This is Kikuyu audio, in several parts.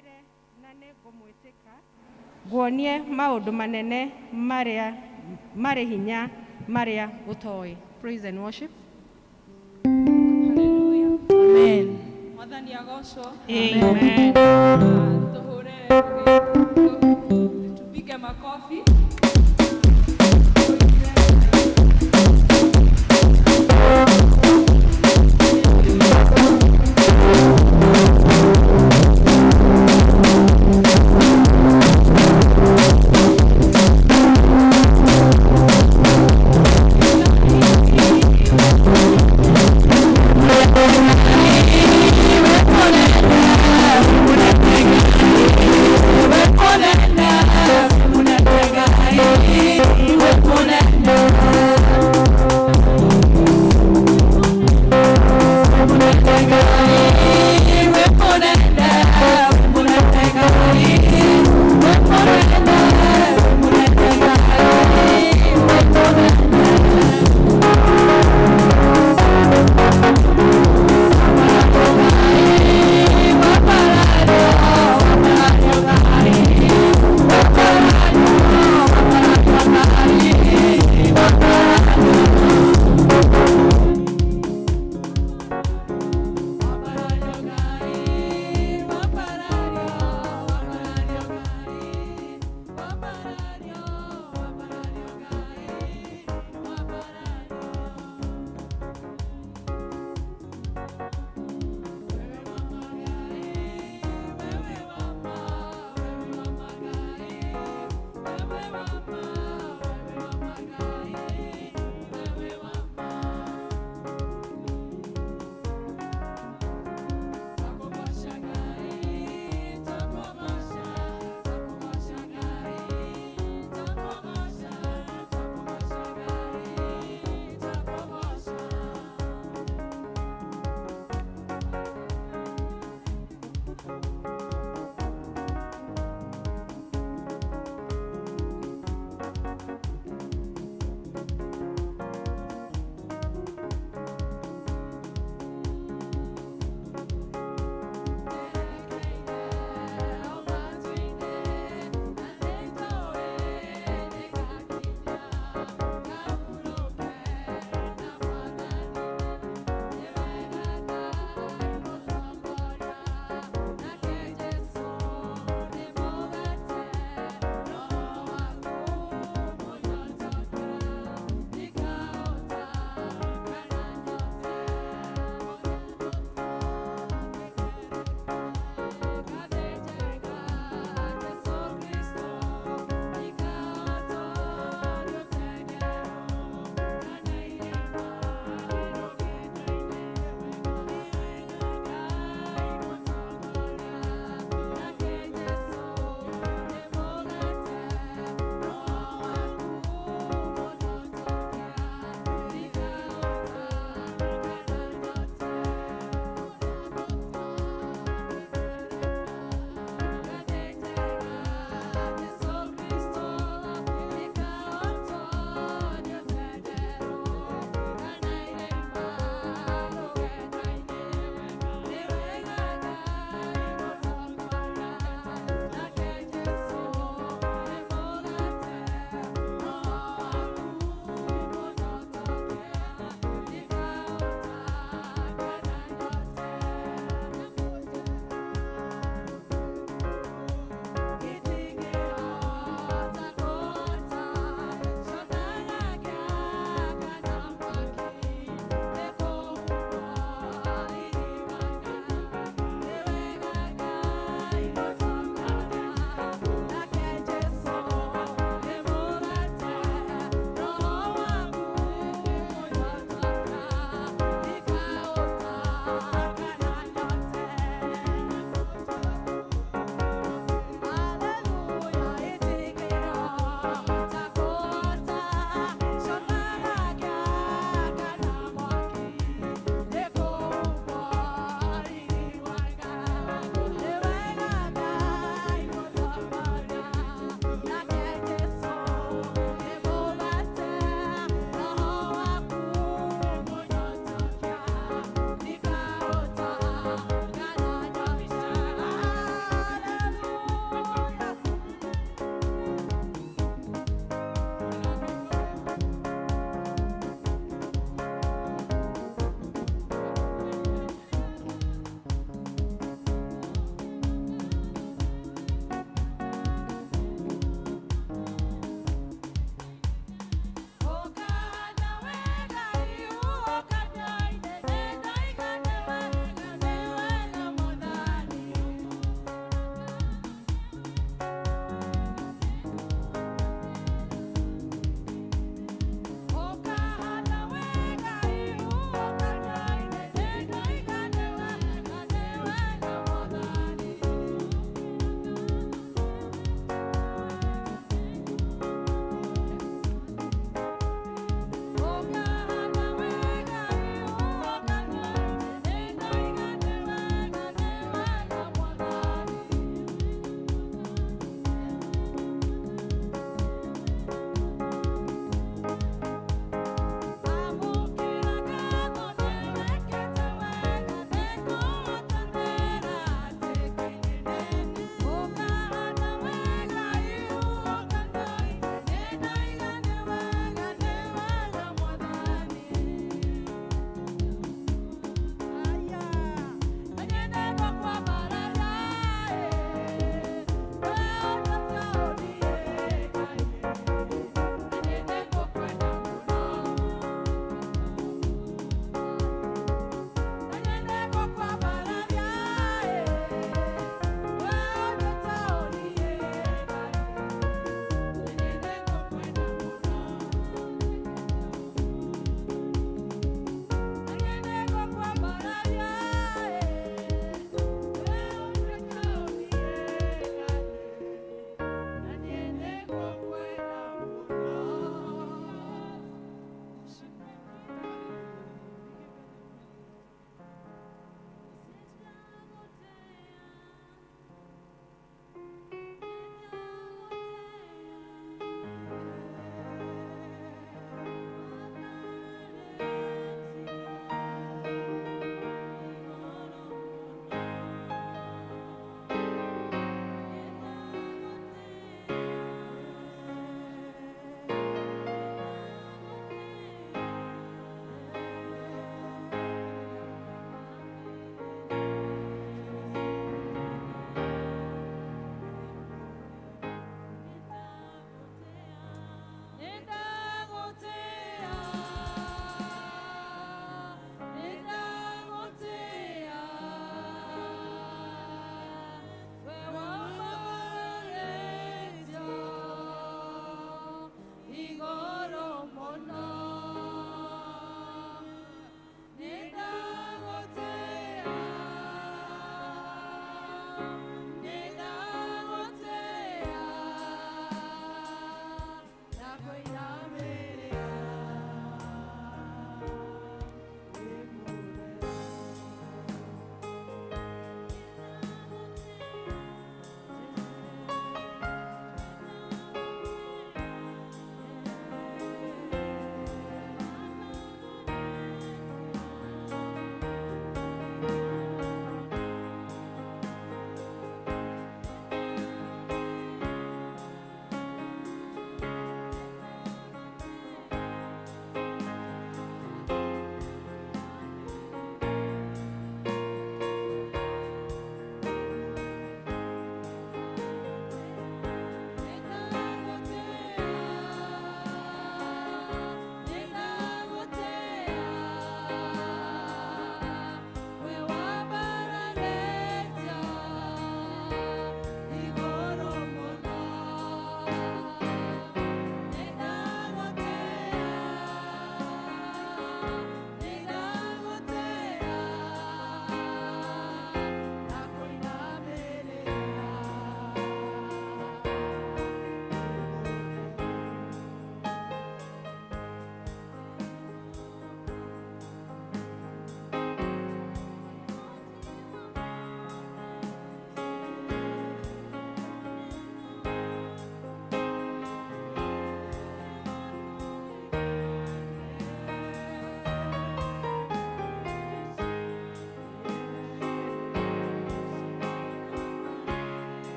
Ngaĩre na nĩ ngũmwĩtĩka, nguonie maũndũ manene marĩa marĩ hinya marĩa ũtoĩ. Praise and worship. Hallelujah. Amen. Mwathani agocwo. Amen. Tuhure, tupige makofi.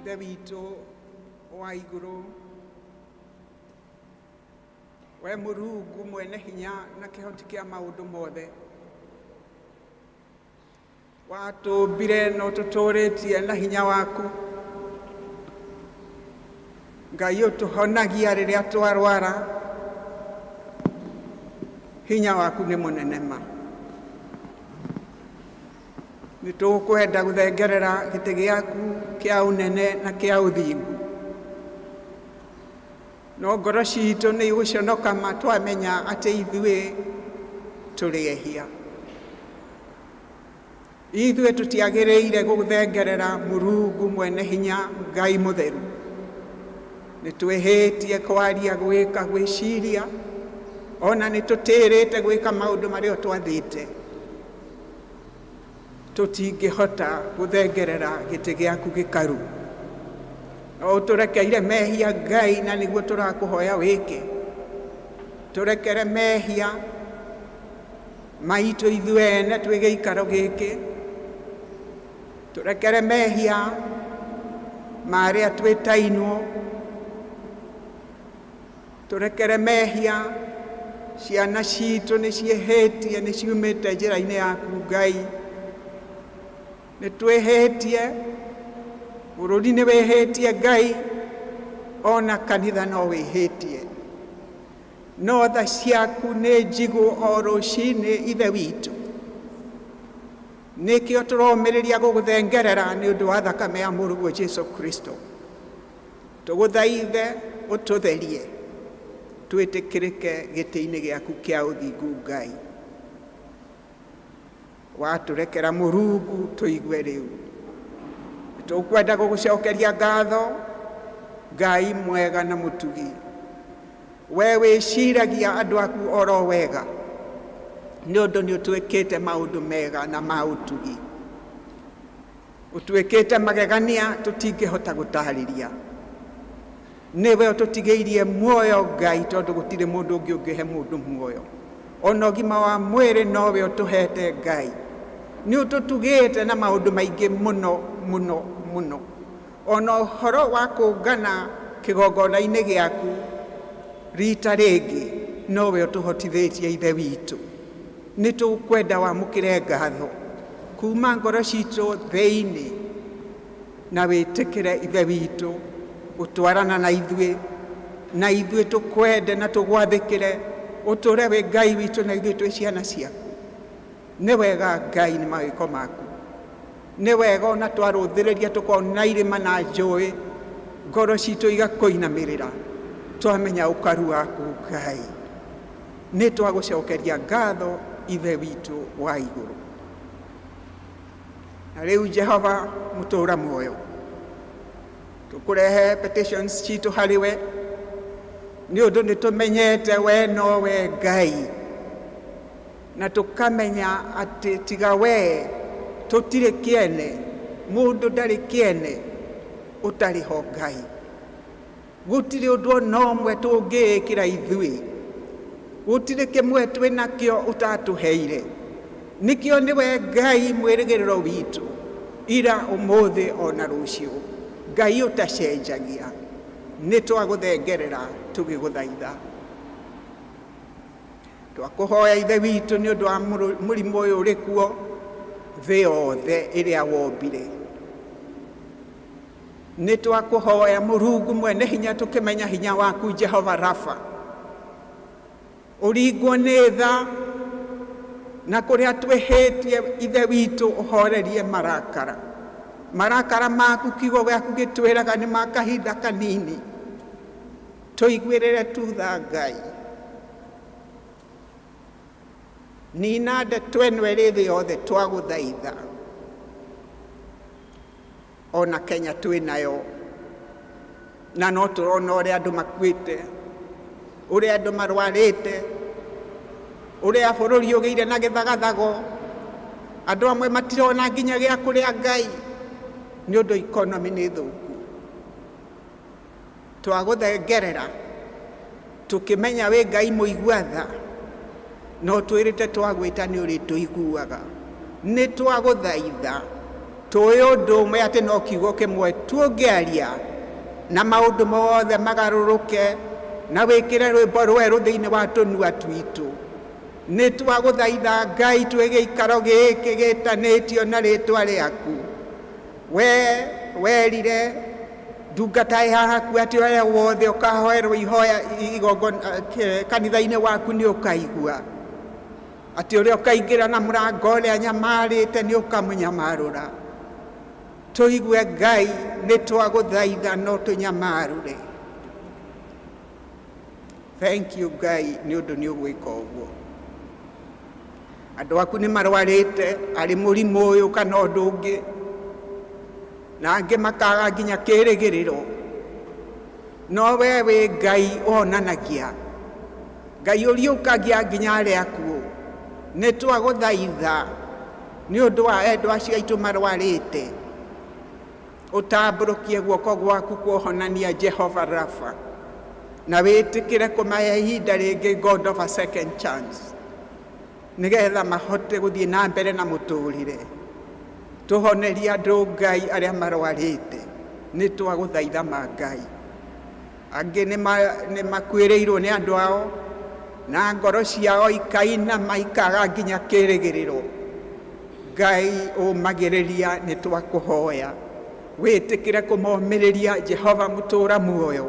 Ithe witũ wa igũrũ, we Mũrungu mwene hinya na kĩhoti kĩa maũndũ mothe, watũmbire na ũtũtũrĩtie na hinya waku. Ngai ũtũhonagia rĩrĩa twarwara, hinya waku nĩ mũnene ma. Nĩ tũkwenda gũthengerera gĩtĩ gĩaku kĩa ũnene na kĩa ũthingu, no ngoro citũ nĩ igũconoka ma twamenya atĩ ithuĩ tũrĩ ehia. Ithuĩ tũtiagĩrĩire gũthengerera Mũrungu mwene hinya, Ngai mũtheru. Nĩ twĩhĩtie kwaria, gwĩka, gwĩciria, ona nĩ tũtĩrĩte gwĩka maũndũ marĩa twathĩte. Tũtingĩhota gũthengerera gĩtĩ gĩaku gĩkaru. No ũtũrekeire mehia Ngai, na nĩguo tũrakũhoya wĩke. Tũrekere mehia maitũ ithuĩ ene twĩ gĩikaro gĩkĩ. Tũrekere mehia marĩa twĩtainwo. Tũrekere mehia ciana citũ nĩ ciĩhĩtie, nĩ ciumĩte njĩra-inĩ yaku Ngai. Nĩ twĩhĩtie, bũrũri nĩ wĩhĩtie Ngai, ona kanitha no wĩhĩtie. No tha ciaku nĩ njigũ o rũcinĩ Ithe witũ. Nĩkĩo tũromĩrĩria gũgũthengerera nĩ ũndũ wa thakame ya mũrũguo Jesu Kristo. Tũgũthaithe ũtũtherie, twĩtĩkĩrĩke gĩtĩ-inĩ gĩaku kĩa ũthingu Ngai. Watũrekera Mũrungu tũigue rĩu. Tũkwenda gũgũcokeria ngatho Ngai mwega na mũtugi. We wĩciragia andũ aku oro wega, nĩ ũndũ nĩ ũtwĩkĩte maũndũ mega na ma ũtugi. Ũtwĩkĩte magegania tũtingĩhota gũtarĩria. Nĩwe ũtũtigĩirie muoyo Ngai, tondũ gũtirĩ mũndũ ũngĩ ũngĩhe mũndũ muoyo. Ona ũgima wa mwĩrĩ nowe ũtũhete Ngai. Nĩ ũtũtugĩte na maũndũ maingĩ mũno mũno mũno. Ona ũhoro wa kũngana kĩgongona-inĩ gĩaku rita rĩngĩ nowe ũtũhotithĩtie Ithe witũ. Nĩ tũkwenda wamũkĩre ngatho kuma ngoro citũ thĩinĩ, na wĩtĩkĩre Ithe witũ gũtwarana na ithuĩ, na ithuĩ tũkwende na tũgwathĩkĩre, ũtũre wĩ Ngai witũ na ithuĩ twĩ ciana ciaku. Nĩ wega Ngai nĩ mawĩko maku. Nĩ wega ona twarũthĩrĩria tũkona irĩma na njũĩ, ngoro citũ igakũinamĩrĩra, twamenya ũkaru waku Ngai. Nĩ twagũcokeria ngatho Ithe witũ wa igũrũ. Na rĩu Jehova mũtũra muoyo, tũkũrehe petitions citũ harĩ we, nĩ ũndũ nĩ tũmenyete we nowe Ngai, na tũkamenya atĩ tiga we tũtirĩ kĩene, mũndũ ndarĩ kĩene ũtarĩ ho Ngai. Gũtirĩ ũndũ ona ũmwe tũngĩĩkĩra ithuĩ, gũtirĩ kĩmwe twĩ nakĩo ũtatũheire. Nĩkĩo nĩwe Ngai mwĩrĩgĩrĩro witũ, ira ũmũthĩ ona rũciũ. Ngai ũtacenjagia, nĩ twagũthengerera tũgĩgũthaitha. Twakũhoya Ithe witũ nĩ ũndũ wa mũrimũ ũyũ ũrĩ kuo thĩ yothe ĩrĩa wombire. Nĩ twakũhoya Mũrungu mwene hinya, tũkĩmenya hinya waku Jehova Rafa. Ũringwo nĩ tha na kũrĩa twĩhĩtie Ithe witũ ũhorerie marakara. Marakara maku kiugo gĩaku gĩtwĩraga nĩ ma kahinda kanini. Tũiguĩrĩre tu tha Ngai. Nina ndeto ĩno ĩrĩ thĩ yothe twagũthaitha. Ona Kenya twĩ nayo, na no tũrona ũrĩa andũ makuĩte, ũrĩa andũ marwarĩte, ũrĩa bũrũri ũgĩire na gĩthagathago. Andũ amwe matirona nginya gĩa kũrĩa Ngai, nĩ ũndũ economy nĩ thũku. Twagũthengerera tũkĩmenya wĩ Ngai mũigua tha, no twĩrĩte twagwĩta nĩ ũrĩtũiguaga. Nĩ twagũthaitha Tũĩ ũndũ ũmwe atĩ no kiugo kĩmwe tu ũngĩaria na maũndũ mothe magarũrũke na wĩkĩre rwĩmbo rwerũ thĩinĩ wa tũnua twitũ. Nĩ twagũthaitha Ngai twĩ gĩikaro gĩkĩ gĩtanĩtio na rĩtwa rĩaku. We werire ndungata yaku atĩ ũrĩa wothe ũkahoerwo ihoya igongona kanitha-inĩ waku nĩ ũkaigua. Atĩ ũrĩa ũkaingĩra na mũrango ũrĩa anyamarĩte nĩ ũkamũnyamarũra. Tũigue Ngai nĩ twagũthaitha no tũnyamarũre. Thank you Ngai nĩ ũndũ nĩ ũgwĩka ũguo. Andũ aku nĩ marwarĩte arĩ mũrimũ ũyũ kana ũndũ ũngĩ, na angĩ makaga nginya kĩrĩgĩrĩro. No we wĩ Ngai ũhonanagia, Ngai ũriũkagia nginya arĩa akuũ. Nĩ twagũthaitha nĩ ũndũ wa endwa acio aitũ marwarĩte, ũtambũrũkie guoko gwaku kũhonania Jehova Rafa, na wĩtĩkĩre kũmahe ihinda rĩngĩ, God of a second chance, nĩgetha mahote gũthiĩ na mbere na mũtũrĩre. Tũhonerie andũ Ngai arĩa marwarĩte, nĩ twagũthaitha ma Ngai. Angĩ nĩ makuĩrĩirwo nĩ andũ ao na ngoro ciao ikainama ikaga nginya kĩrĩgĩrĩro. Ngai ũmagĩrĩria nĩ twakũhoya wĩtĩkĩre kũmomĩrĩria Jehova mũtũra muoyo,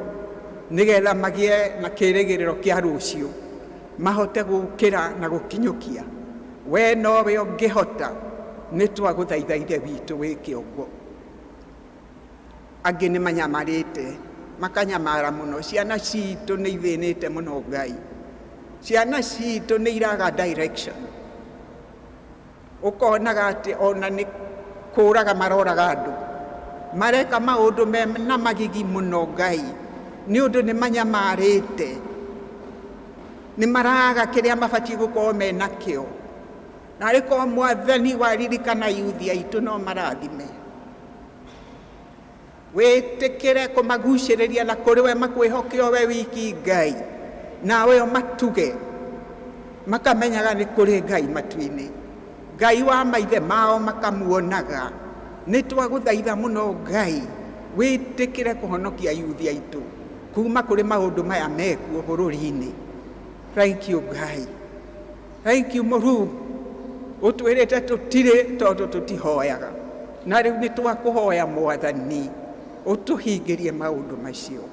nĩgetha magĩe na kĩrĩgĩrĩro kĩa rũciũ, mahote gũkĩra na gũkinyũkia. We nowe ũngĩhota, nĩ twagũthaitha Ithe witũ wĩke ũguo. Angĩ nĩ manyamarĩte, makanyamara mũno. Ciana citũ nĩ ithĩnĩte mũno Ngai. Ciana citũ nĩ iraga direction. Ũkonaga atĩ ona nĩ kũraga maroraga andũ. Mareka maũndũ mena magigi mũno Ngai, nĩ ũndũ nĩ manyamarĩte. Nĩ maraga kĩrĩa mabatiĩ gũkorwo menakĩo. Na arĩ korwo Mwathani waririkana yuthi aitũ no marathime. Wĩtĩkĩre kũmagucĩrĩria na kũrĩ we makwĩhoke o we wiki Ngai, nawe ũmatuge makamenyaga nĩ kũrĩ Ngai matu-inĩ. Ngai wa maithe mao makamuonaga. Nĩ twagũthaitha mũno Ngai, wĩtĩkĩre kũhonokia yuthi aitũ kuma kũrĩ maũndũ maya mekuo bũrũri-inĩ. Thank you Ngai. Thank you Mũrungu. Ũtwĩrĩte tũtirĩ tondũ tũtihoyaga. Na rĩu nĩ twakũhoya Mwathani ũtũhingĩrie maũndũ macio.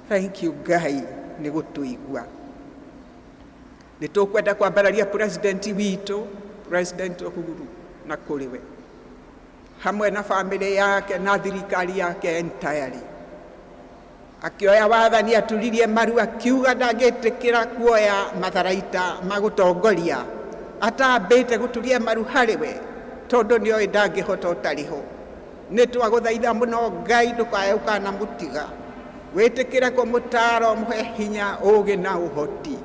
Thank you Ngai nĩ gũtũigua. Nĩ tũkwenda kwambararia president witũ, President Uhuru, na kũrĩ we hamwe na famĩlĩ yake na thirikari yake entirely. Akĩoya wathani aturirie maru akiuga ndangĩtĩkĩra kuoya matharaita ma gũtongoria atambĩte gũturia maru harĩ we, tondũ nĩoĩ ndangĩhota ũtarĩ ho. Nĩ twagũthaitha mũno Ngai ndũkae ũkanamũtiga. Wĩtĩkĩre kũmũtaara ũmũhe hinya, ũũgĩ na ũhoti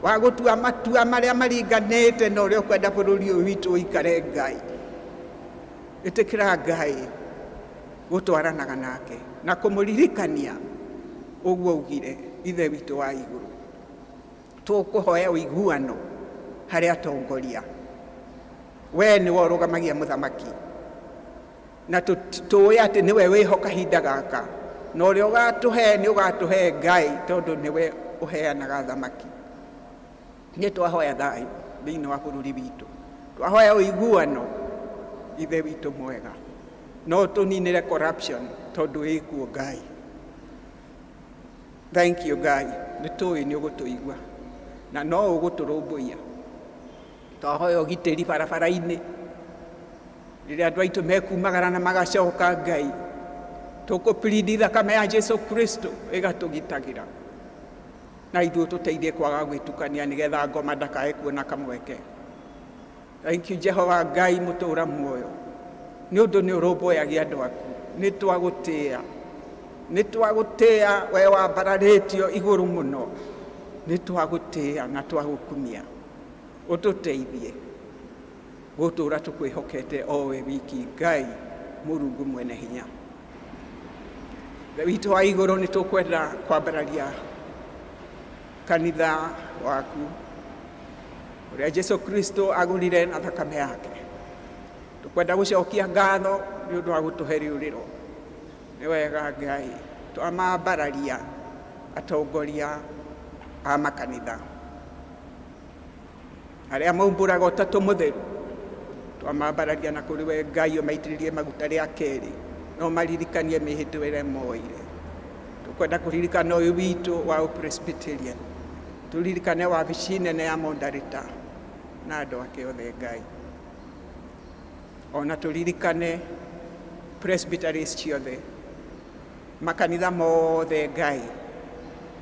wa gũtua matua marĩa maringanĩte na ũrĩa ũkwenda bũrũri ũyũ witũ ũikare Ngai. Ĩtĩkĩra Ngai gũtwaranaga nake na kũmũririkania ũguo augire Ithe witũ wa igũrũ. Tũkũhoya ũiguano harĩ atongoria. We nĩwe ũrũgamagia mũthamaki, na tũĩ atĩ nĩwe wĩho kahinda gaka, na ũrĩa ũgatũhe nĩ ũgatũhe Ngai, tondũ nĩwe ũheanaga thamaki. Nĩ twahoya thayũ thĩinĩ wa bũrũri witũ, twahoya ũiguano Ithe witũ mwega, no tũninĩre corruption tondũ ĩkuo Ngai. Thank you Ngai, nĩ tũĩ nĩ ũgũtũigua na no ũgũtũrũmbũiya. Twahoya ũgitĩri barabara-inĩ rĩrĩa andũ aitũ mekumagara na magacoka Ngai, tũkũpirindi thakame ya Jesu Kristo ĩgatũgitagĩra, na ithuĩ tũteithie kwaga gwĩtukania nĩgetha ngoma ndakae kuona kamweke. Thank you Jehova Ngai mũtũra muoyo, nĩ ũndũ nĩ ũrũmbũyagia andũ aku. Nĩ twagũtĩĩa, nĩ twagũtĩĩa we wambararĩtio igũrũ mũno, nĩ twagũtĩĩa na twagũkumia. Ũtũteithie gũtũra tũkwĩhokete o we wiki Ngai Mũrungu mwene hinya. Ithe witũ wa igũrũ, nĩ tũkwenda kwambararia kanitha waku ũrĩa Jesu Kristo agũrire na thakame yake. Tũkwenda gũcokia ngatho Nĩ ũndũ wa gũtũhe rĩũrĩro. Nĩ wega Ngai, twamambararia atongoria a makanitha arĩa maumbũraga Ũtatũ Mũtheru, twamambararia na kũrĩ we Ngai, ũmaitĩrĩrie maguta rĩa kerĩ no maririkanie mĩhĩtwa ĩrĩa moire. Tũkwenda kũririkana ũyũ witũ wa Presbyterian, tũririkane wabici nene ya Mondarĩta na andũ ake othe Ngai, ona tũririkane presbyteries ciothe, makanitha mothe Ngai.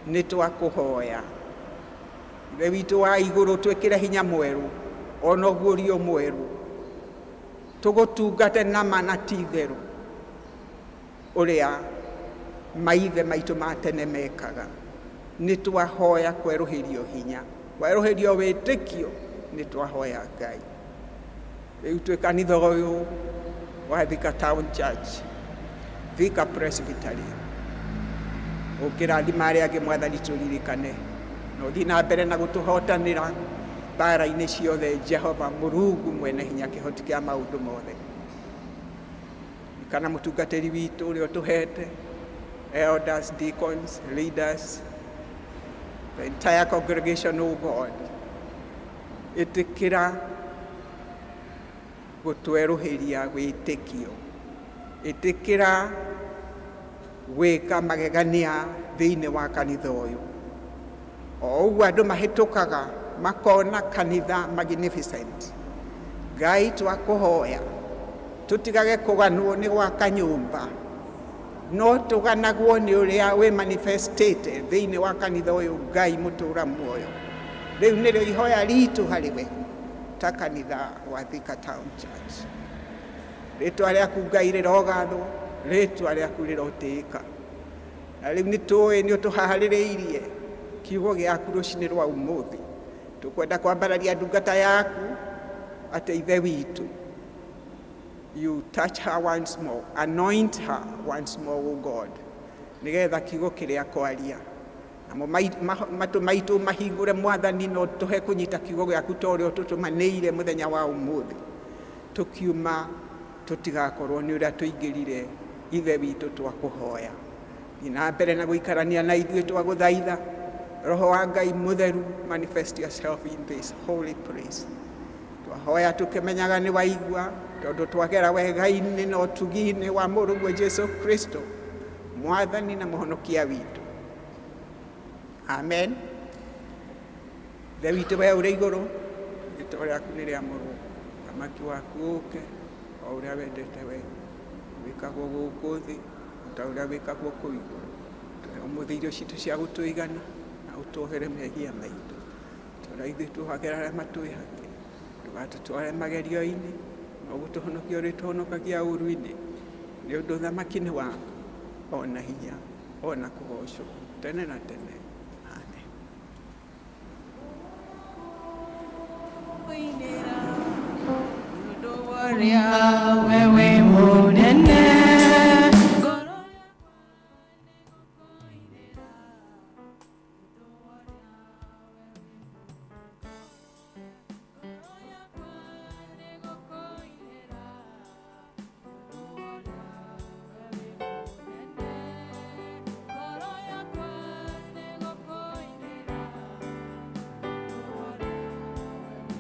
Nĩ twakũhoya, Ithe witũ wa igũrũ, twĩkĩre hinya mwerũ ona ũguũrio mwerũ, tũgũtungate nama na ti itherũ ũrĩa maithe maitũ ma tene mekaga. Nĩ twahoya kwerũhĩrio hinya, kwerũhĩrio wĩtĩkio. Nĩ twahoya Ngai, rĩu twĩ kanitha ũyũ wa Thika Town Church, Thika Presbytery, ũkĩrathima arĩa angĩ Mwathani, tũririkane na ũthiĩ na mbere na gũtũhotanĩra mbara-inĩ ciothe. Jehova Mũrungu mwene hinya, kĩhoti kĩa maũndũ mothe, kana mũtungatĩri witũ ũrĩa ũtũhete, elders, deacons, leaders, the entire congregation, oh God, ĩtĩkĩra gũtwerũhĩria wĩtĩkio, ĩtĩkĩra gwĩka magegania thĩinĩ wa kanitha ũyũ. O ũguo andũ mahĩtũkaga makona kanitha magnificent, Ngai, twakũhoya tũtigage kũganwo nĩ gwaka nyũmba, no tũganagwo nĩ ũrĩa wĩ manifestĩte thĩinĩ wa kanitha ũyũ. Ngai mũtũra muoyo, rĩu nĩrĩo ihoya ritũ harĩ we ta kanitha wa Thika Town Church. Rĩtwa rĩaku Ngai rĩrogathwo, rĩtwa rĩaku rĩrotĩĩka. Na rĩu nĩ tũĩ nĩ ũtũhaharĩrĩirie kiugo gĩaku rũcinĩ rwa ũmũthĩ. Tũkwenda kwambararia ndungata yaku atĩ Ithe witũ, you touch her once more, anoint her once more, O God, nĩgetha kiugo kĩrĩa kwaria namo matũ maitũ mahingũre Mwathani, no tũhe kũnyita kiugo gĩaku ta ũrĩa ũtũtũmanĩire mũthenya wa ũmũthĩ. Tũkiuma tũtigakorwo nĩ ũrĩa tũingĩrire. Ithe witũ, twakũhoya thiĩ na mbere na gũikarania na ithuĩ. Twagũthaitha, Roho wa Ngai Mũtheru, manifest yourself in this holy place. Twahoya tũkĩmenyaga nĩ waigua, tondũ twagera wega-inĩ na ũtugi-inĩ wa Mũrũguo Jesu Kristo, Mwathani na Mũhonokia witũ. Amen. Ithe witũ we ũrĩ igũrũ, rĩtwa rĩaku nĩ rĩamũrwo, thamaki waku ũke, o ũrĩa wendete we wĩkagwo gũkũ thĩ o ta ũrĩa wĩkagwo kũu igũrũ. Tũhe ũmũthĩ irio citũ cia gũtũigana, na ũtuohere mehia maitũ ta ũrĩa ithuĩ tuohagĩra arĩa matwĩhagia. Ndũgatũtware magerio-inĩ, no gũtũhonokia ũrĩtũhonokagia ũũru-inĩ, nĩ ũndũ ũthamaki nĩ waku, ona hinya, ona kũgocwo tene na tene. Amen. Ũrĩa wewe mũnene, ngoro yakwa nĩgũkũinĩra, ũndũ ũrĩa ngoro yakwa nĩgũkũinĩra, ũndũ ũrĩa wewe mũnene, ngoro yakwa nĩgũkũinĩra, ũndũ ũrĩa wewe.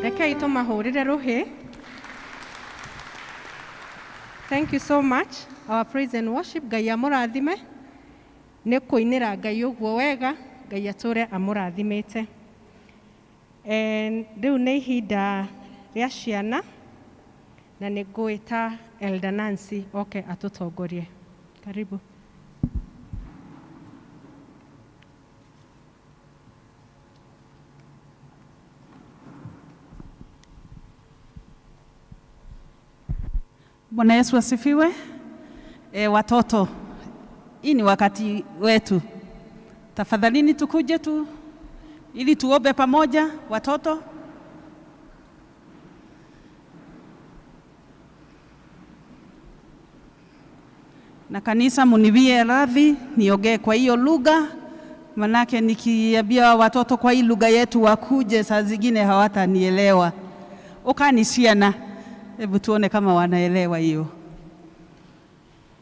Rekei tũmahũrĩre rũhĩ. Thank you so much, our praise and worship. Ngai amũrathime nĩ kũinĩra Ngai ũguo wega. Ngai atũre amũrathimĩte. Rĩu nĩ ihinda rĩa ciana na nĩ ngwĩta Elder Nancy oke atũtongorie. Karibu. Bwana Yesu asifiwe. Watoto, hii ni wakati wetu. Tafadhalini tukuje tu ili tuombe pamoja watoto. Na kanisa muniwie radhi niongee kwa hiyo lugha, manake nikiambia watoto kwa hii lugha yetu wakuje, saa zingine hawatanielewa. Ukani ciana, hebu tuone kama wanaelewa hiyo.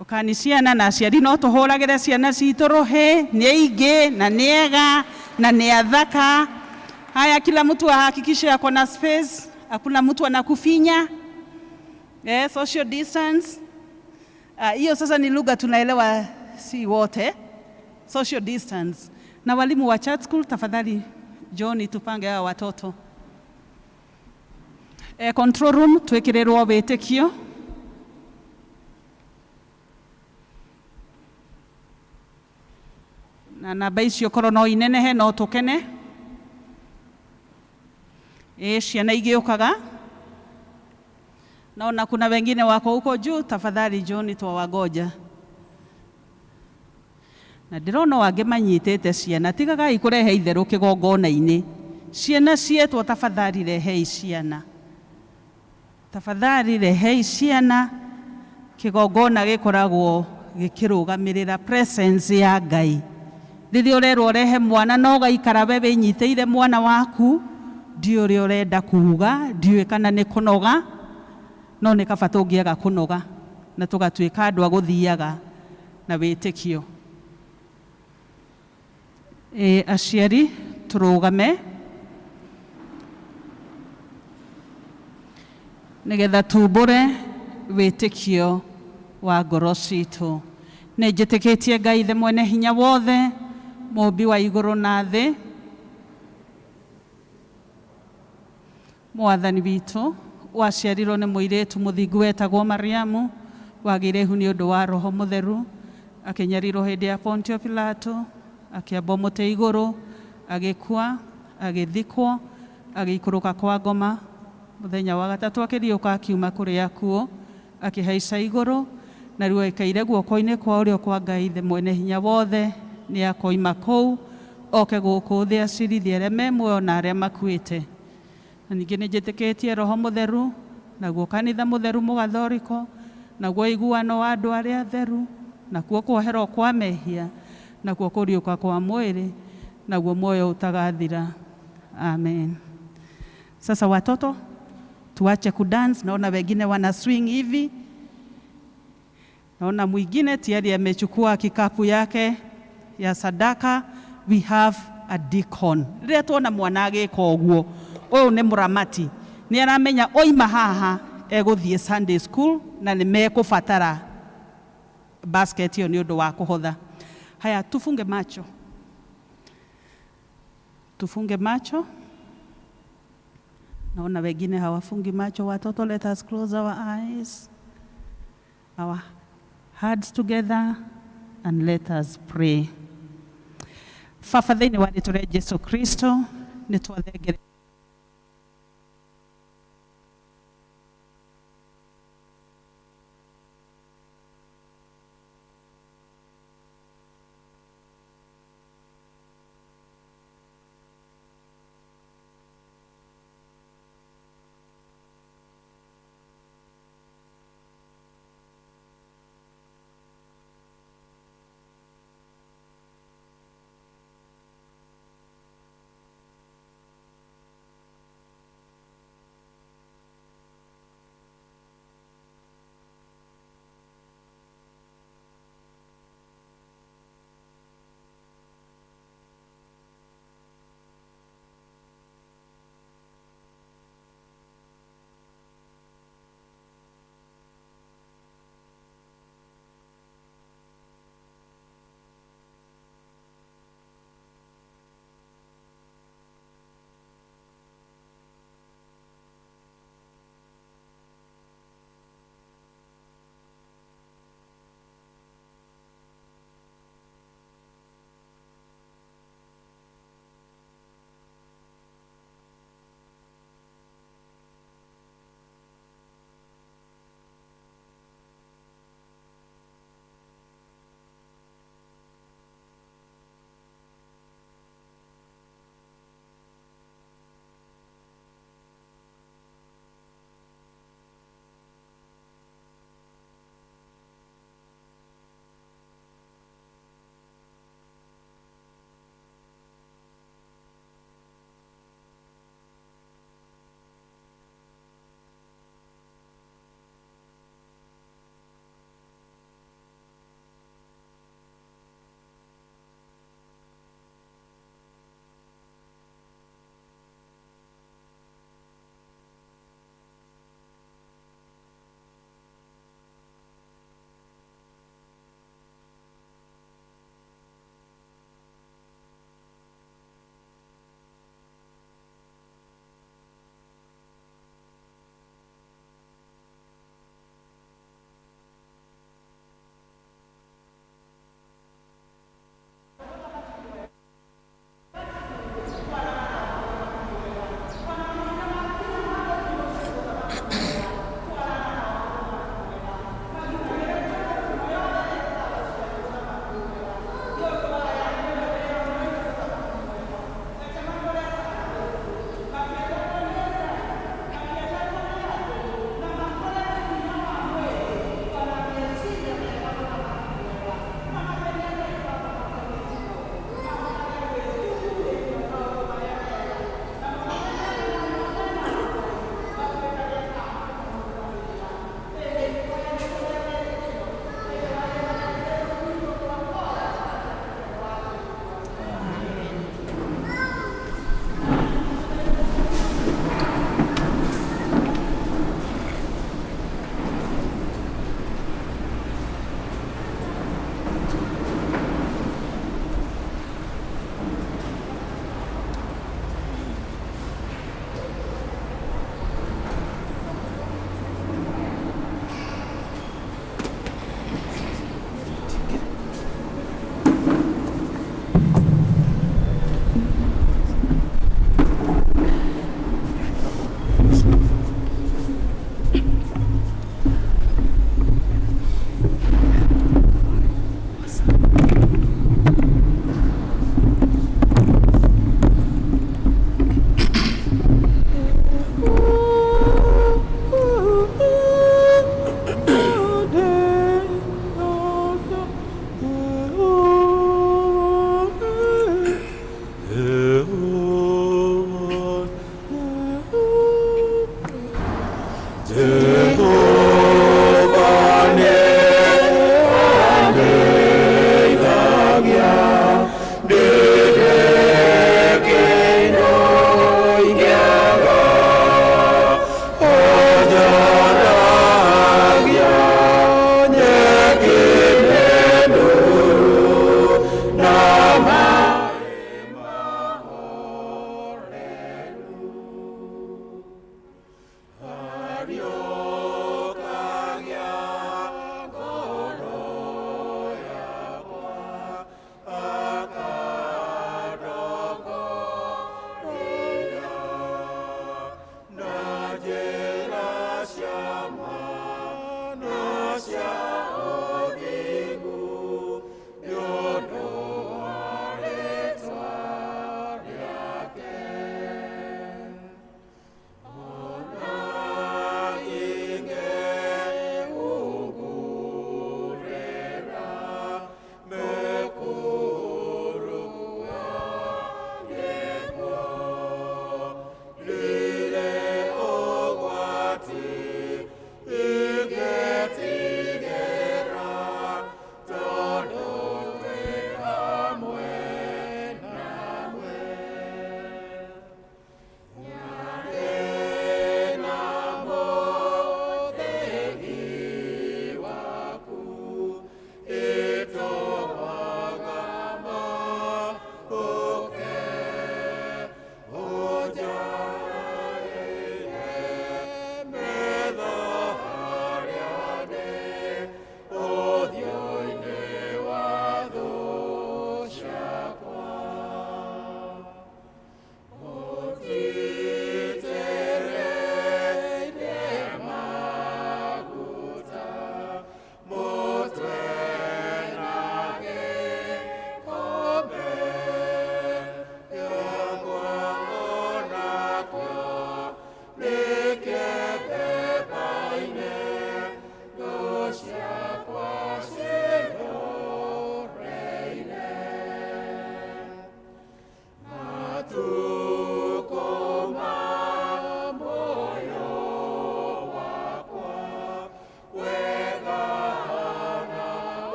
Ukani ciana na aciari no tũhũragĩre ciana citũ rũhĩ, nĩ aingĩ na nĩ ega na nĩ athaka. Haya, kila mtu ahakikishe ako na space, hakuna mtu anakufinya. Social distance. Hiyo sasa ni lugha tunaelewa si wote. Social distance. Na walimu wa church school, tafadhali John, tupange hawa watoto. Control room twikirĩrwo wĩtĩkio. Na namba icio korwo no inenehe no tũkene. Ciana igĩũkaga. Naona kuna wengine wako huko juu, tafadhali John twawagoja. Na ndĩrona o angĩ manyitĩte ciana, tigagai kũrehe itherũ kĩgongona-inĩ. Ciana cietwo, tafadhali rehei ciana. Tafadhali rehei ciana. Kĩgongona gĩkoragwo gĩkĩrũgamĩrĩra presence ya Ngai. Rĩrĩa ũrerwo ũrehe mwana no ũgaikara we wĩnyitĩire mwana waku, ndiũĩ ũrĩa ũrenda kuga, ndiũĩ kana nĩ kũnoga, no nĩ kaba tũngĩaga kũnoga na tũgatuĩka andũ a gũthiaga na wĩtĩkio. Aciari tũrũgame nĩgetha tumbũre wĩtĩkio wa ngoro citũ. Nĩ njĩtĩkĩtie Ngai Ithe mwene hinya wothe, mũũmbi wa igũrũ na thĩ, Mwathani witũ waciarirwo nĩ mũirĩtu mũthingu wetagwo Mariamu, wagĩire ihu nĩ ũndũ wa Roho Mũtheru, akĩnyarirwo hĩndĩ ya Pontio Pilato, akĩambwo mũtĩ igũrũ, agĩkua, agĩthikwo, agĩikũrũka kwa ngoma. Mũthenya wa gatatũ akĩriũka akiuma kũrĩ akuũ, akĩhaica igũrũ, na rĩu aikaire guoko-inĩ kwa ũrĩo kwa Ngai Ithe mwene hinya wothe. Nĩ akoima kũu oke gũkũ thĩ acirithie arĩa me muoyo na arĩa makuĩte. Na ningĩ nĩ njĩtĩkĩtie Roho Mũtheru, naguo kanitha mũtheru mũgathoriko, naguo ũiguano wa andũ arĩa atheru, nakuo kuoherwo kwa mehia, nakuo kũriũka kwa mwĩrĩ, naguo muoyo ũtagathira. Amen. Sasa watoto, tuache kudance. Naona wengine wana swing hivi. Naona mwingine tayari amechukua kikapu yake ya sadaka. We have a deacon. Rĩrĩa tuona mwana agĩka ũguo, ũyũ nĩ mũramati, nĩ aramenya oima haha egũthiĩ Sunday school na nĩ mekũbatara basket ĩyo nĩ ũndũ wa kũhotha. Haya, tufunge macho, tufunge macho. Naona wengine hawafungi macho. Watoto, let us close our eyes, our hearts together, and let us pray. Baba, thĩinĩ wa rĩtwa rĩa Jesu Kristo, nĩ twathengere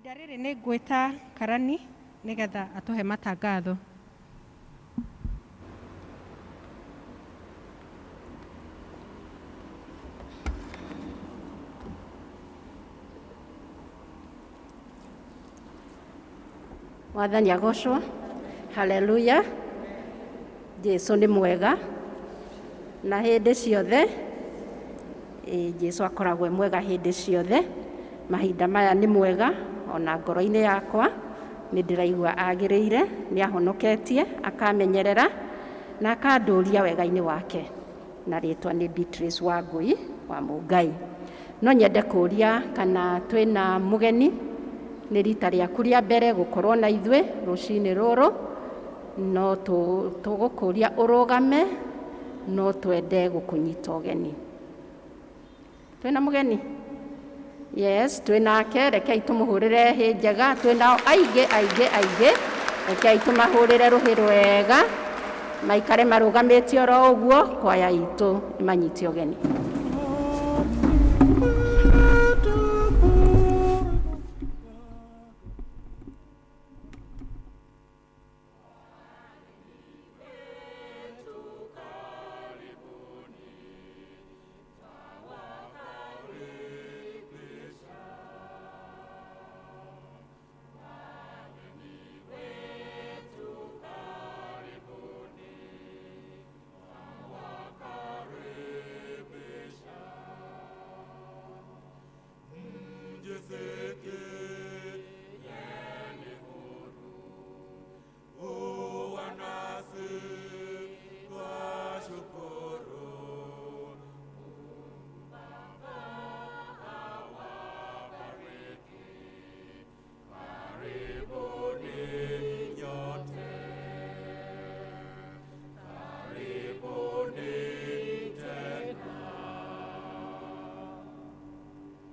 Ihinda rĩrĩ nĩ ngwĩta karani nĩgetha atũhe matangatho. Mwathani agocwo. Haleluya. Jesu nĩ mwega na hĩndĩ ciothe. Ĩ, Jesu akoragwo e mwega hĩndĩ ciothe. Mahinda maya nĩ mwega ona ngoro-inĩ yakwa nĩ ndĩraigua agĩrĩire, nĩ ahonoketie, akamenyerera na akandũria wega-inĩ wake. Na rĩtwa nĩ Beatrice Wangui wa Mũngai. No nyende kũria kana twĩna mũgeni, nĩ rita rĩaku rĩa mbere gũkorwo na ithuĩ rũcinĩ rũrũ, no tũgũkũria ũrũgame, no twende gũkũnyita ũgeni. Twĩna mũgeni? Yes, twĩnake. Rekei tũmũhũrĩre hĩ njega. Twĩnao aingĩ aingĩ aingĩ, rekei tũmahũrĩre rũhĩ rwega, maikare marũgamĩtie oro ũguo, kwaya itũ ĩmanyite ũgeni.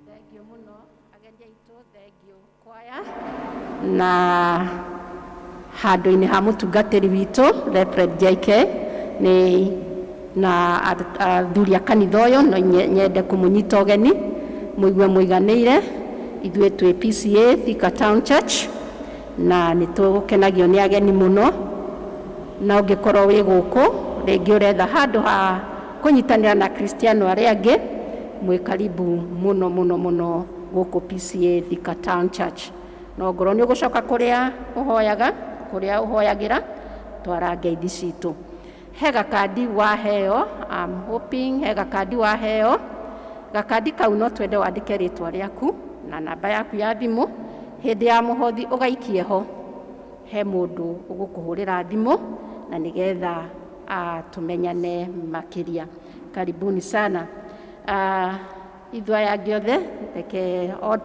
Thengio mũno ageni aitũ, thengio kwaya na handũ-inĩ ha mũtungatĩri witũ Reverend JK nĩ na athuri a kanitha ũyũ, no nyende kũmũnyita ũgeni mũigue mũiganĩire. Ithuĩ twĩ PCA Thika Town Church na nĩ tũkenagio nĩ ageni mũno, na ũngĩkorwo wĩ gũkũ rĩngĩ ũretha handũ ha kũnyitanĩra na Kristiano arĩa angĩ, mwĩ karibu mũno mũno mũno gũkũ PCA Thika Town Church. No ngorwo nĩ ũgũcoka kũrĩa ũhoyaga, kũrĩa ũhoyagĩra, twara ngeithi citũ. He gakandi waheo, I'm hoping he gakandi waheo. Gakandi kau no twende wandĩke rĩtwa rĩaku na namba yaku ya thimũ. Hĩndĩ ya mũhothi ũgaikie ho, he mũndũ ũgũkũhũrĩra thimũ na nĩgetha tũmenyane makĩria. Karibuni sana. Ithuĩ aya angĩ othe, reke o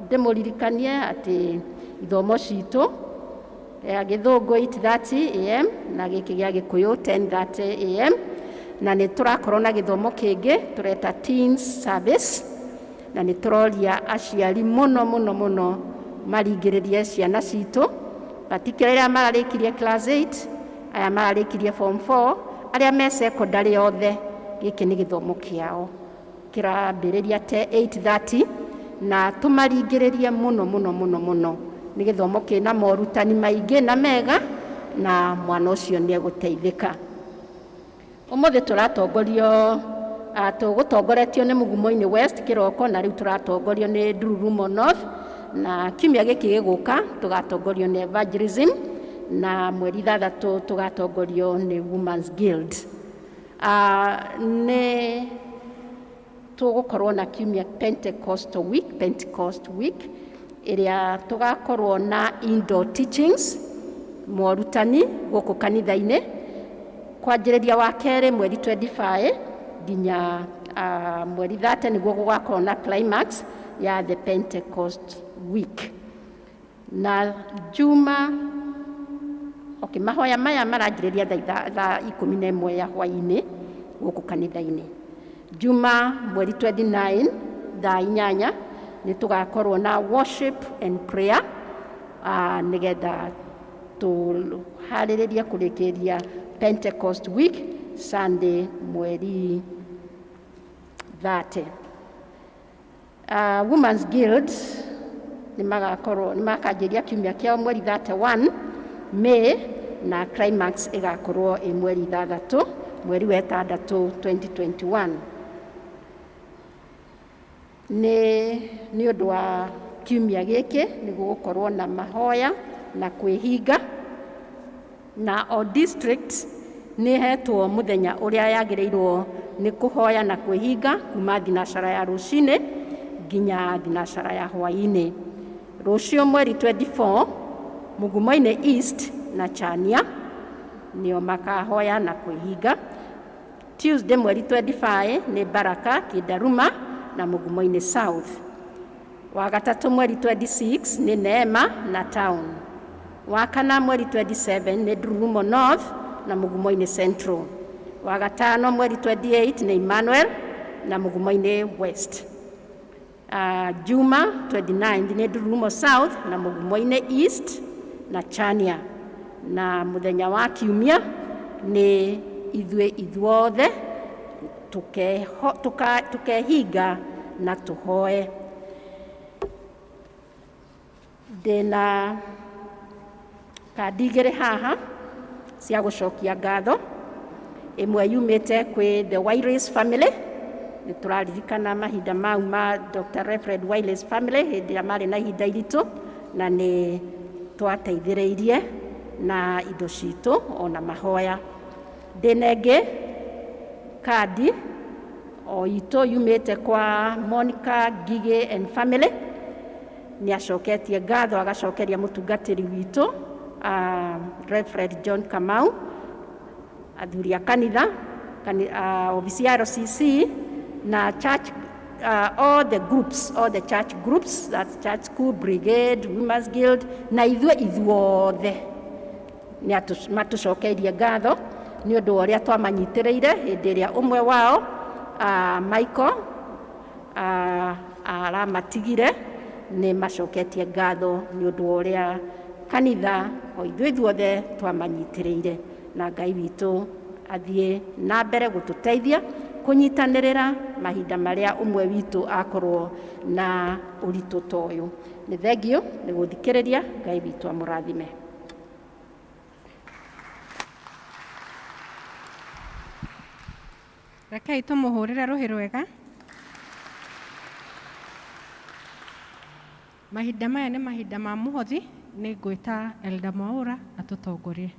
ndĩmũririkanie atĩ ithomo citũ ya gĩthũngũ 8:30 am na gĩkĩ gĩa gĩkũyũ 10:30 am, na nĩ tũrakorwo na gĩthomo kĩngĩ tũreta Teens Service, na nĩ tũroria aciari mũno mũno mũno maringĩrĩrie ciana citũ, particularly arĩa mararĩkirie class 8, aya mararĩkirie form 4, arĩa me secondary othe. Gĩkĩ nĩ gĩthomo kĩao kĩrambĩrĩria te 8:30 na tũmaringĩrĩrie mũno mũno mũno mũno. Nĩ gĩthomo kĩna morutani maingĩ na mega, na mwana ũcio nĩ egũteithĩka. Ũmũthĩ tũratongorio, tũgũtongoretio nĩ Mugumo-inĩ West kĩroko, na rĩu tũratongorio nĩ Ndururumo North, na kiumia gĩkĩ gĩgũka tũgatongorio nĩ Evangelism, na mweri 6 tũgatongorio nĩ Women's Guild. Nĩ tũgũkorwo na kiumia Pentecostal week, Pentecost week ĩrĩa tũgakorwo na indoor teachings, morutani gũkũ kanitha-inĩ, kwanjĩrĩria wa kerĩ mweri 25 nginya mweri 30, nĩguo gũgakorwo na climax ya the Pentecost week. Na juma, okay, mahoya maya maranjĩrĩria thaa 11 ya hwaĩ-inĩ gũkũ kanitha-inĩ. Juma mweri 29 thaa 8 nĩ tũgakorwo na worship and prayer, nĩgetha tũharĩrĩrie kũrĩkĩria Pentecost week Sunday mweri 30. Women's Guild Nĩ magakorwo nĩ makanjĩria kiumia kĩao mweri 31 May, na climax ĩgakorwo ĩ mweri 6 mweri wa 6 2021. Nĩ ũndũ wa kiumia gĩkĩ nĩ gũgũkorwo na mahoya na kwĩhinga, na o district nĩ hetwo mũthenya ũrĩa yagĩrĩirwo nĩ kũhoya na kwĩhinga kuma thinacara ya rũcinĩ nginya thinacara ya hwaĩ-inĩ. Rũciũ mweri 24, Mugumoini East na Chania nĩo makahoya na kwĩhinga. Tuesday mweri 25 nĩ Baraka, Kindaruma na Mugumoini South. Wagatatũ mweri 26 nĩ Neema na Town. Wakana mweri 27 nĩ Ndururumo North na Mugumoini Central. Wagatano mweri 28 nĩ Emmanuel na Mugumoini West. Juma 29 nĩ Ndururumo South na Mugumoini East na Chania. Na mũthenya wa kiumia nĩ ithuĩ ithuothe tukehinga na tũhoe. Ndĩna kandi igĩrĩ haha cia gũcokia ngatho. Ĩmwe yumĩte kwĩ the Wireless family. Nĩ tũraririkana mahinda mau ma Dr. Reverend Wireless family hĩndĩ ĩrĩa marĩ na ihinda iritũ, na nĩ twateithĩrĩirie na indo citũ ona mahoya. Ndĩna ĩngĩ kandi o itũ yumĩte kwa Monica Ngigĩ and family. Nĩ acoketie ngatho agacokeria mũtungatĩri witũ Reverend John Kamau, athuri a kanitha, obici ya RCC na church, all the groups, all the church groups, that's church school, brigade, women's guild, na ithuĩ ithuothe nĩ matũcokeirie ngatho nĩ ũndũ wa ũrĩa twamanyitĩrĩire hĩndĩ ĩrĩa ũmwe wao Michael aramatigire. Nĩ macoketie ngatho nĩ ũndũ wa ũrĩa kanitha o ithuĩ ithuothe twamanyitĩrĩire, na Ngai witũ athiĩ na mbere gũtũteithia kũnyitanĩrĩra mahinda marĩa ũmwe witũ akorwo na ũritũ ta ũyũ. Nĩ thengio nĩ gũthikĩrĩria. Ngai witũ amũrathime. Rekei tũmũhũrĩre rũhĩ rwega. Mahinda maya nĩ mahinda ma mũhothi. Nĩ ngwĩta Elda Mwaũra atũtongorie.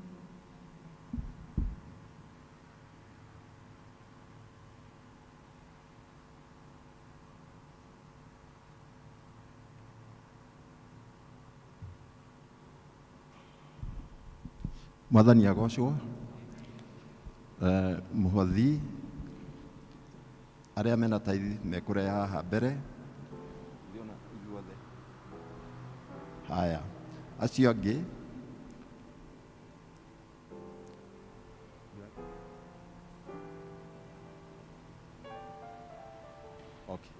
Mwathani agocwo. Mũhothi arĩa mena taithi mekũrehe haha mbere. Ithuĩ ithuothe. Haya, acio angĩ okay.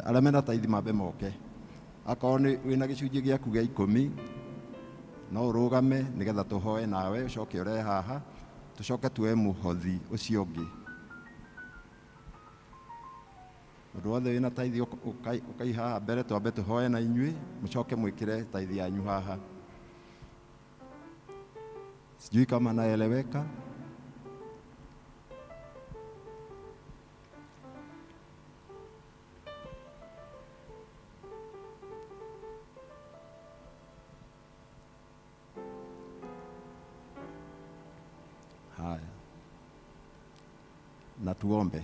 Arĩa mena taithi mambe moke. Akorwo nĩ wĩna gĩcunjĩ gĩaku gĩa 10, no ũrũgame nĩgetha tũhoe nawe, ũcoke ũrehe haha, tũcoke tuoe mũhothi ũcio ũngĩ. Mũndũ wothe wĩna taithi ũkai haha mbere twambe tũhoe na inyuĩ, mũcoke mwĩkĩre taithi yanyu haha. Sijui kama naeleweka. Haya, na tuombe.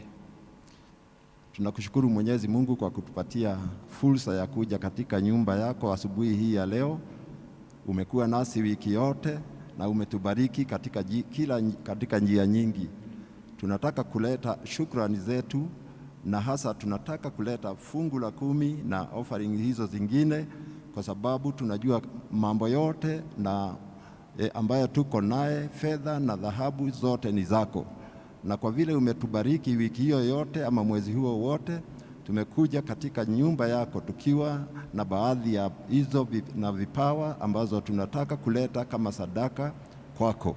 Tunakushukuru Mwenyezi Mungu kwa kutupatia fursa ya kuja katika nyumba yako asubuhi hii ya leo. Umekuwa nasi wiki yote na umetubariki katika, katika njia nyingi. Tunataka kuleta shukrani zetu, na hasa tunataka kuleta fungu la 10 na offering hizo zingine, kwa sababu tunajua mambo yote na ambayo tuko naye, fedha na dhahabu zote ni zako. Na kwa vile umetubariki wiki hiyo yote ama mwezi huo wote, tumekuja katika nyumba yako tukiwa na baadhi ya hizo na vipawa ambazo tunataka kuleta kama sadaka kwako.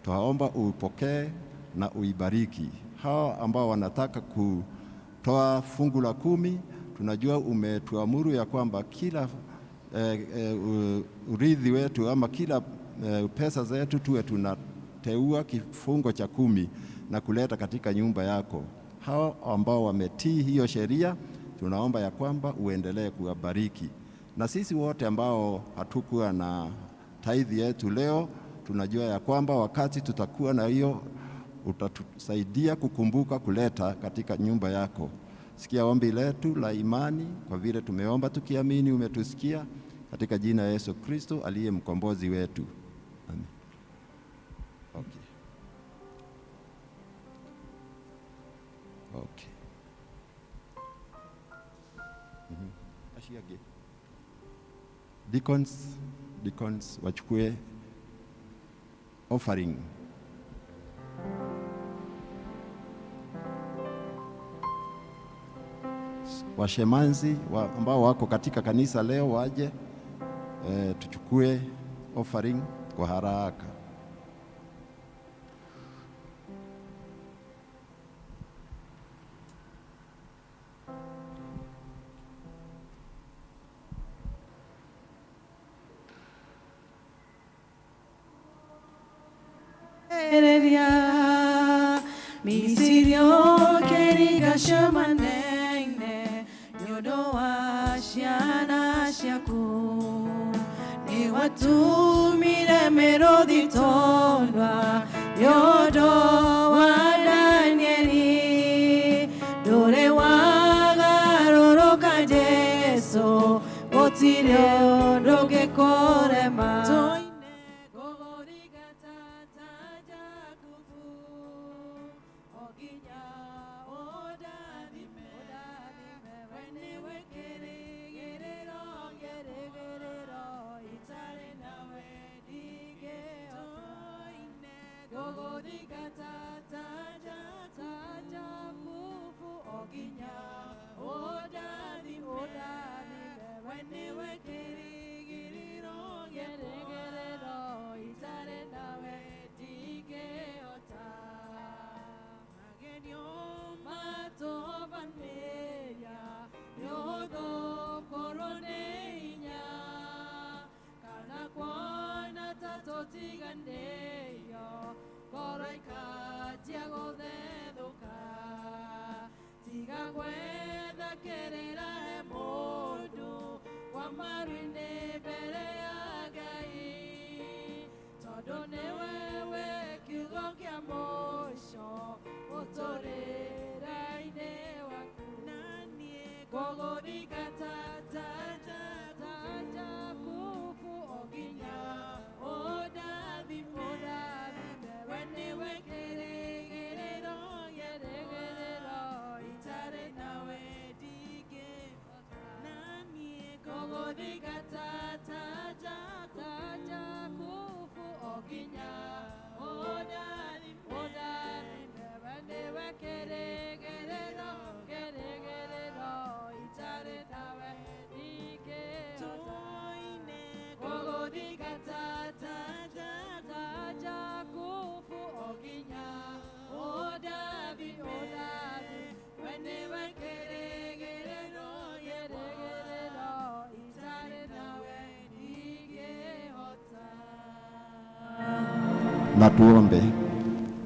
Twaomba uipokee na uibariki. Hawa ambao wanataka kutoa fungu la 10, tunajua umetuamuru ya kwamba kila urithi wetu ama kila pesa zetu tuwe tunateua kifungo cha 10 na kuleta katika nyumba yako. Hao ambao wametii hiyo sheria, tunaomba ya kwamba uendelee kuwabariki. Na sisi wote ambao hatukuwa na tithe yetu leo, tunajua ya kwamba wakati tutakuwa na hiyo utatusaidia kukumbuka kuleta katika nyumba yako. Sikia ombi letu la imani, kwa vile tumeomba tukiamini umetusikia, katika jina la Yesu Kristo aliye mkombozi wetu. Amen. Okay. Okay. Ashiage. Deacons wachukue offering. Washemanzi ambao wako katika kanisa leo waje, tuchukue offering kwa haraka. Ereria, Misirio keriga shamanene, nyodo wa ciana ciaku. Ni watumire merothi tondwa, nyodo wa Danieli. Ndũrĩ wagarũrũka Jesũ, gũtirĩ ũndũ ũngĩkũrema. Na tuombe.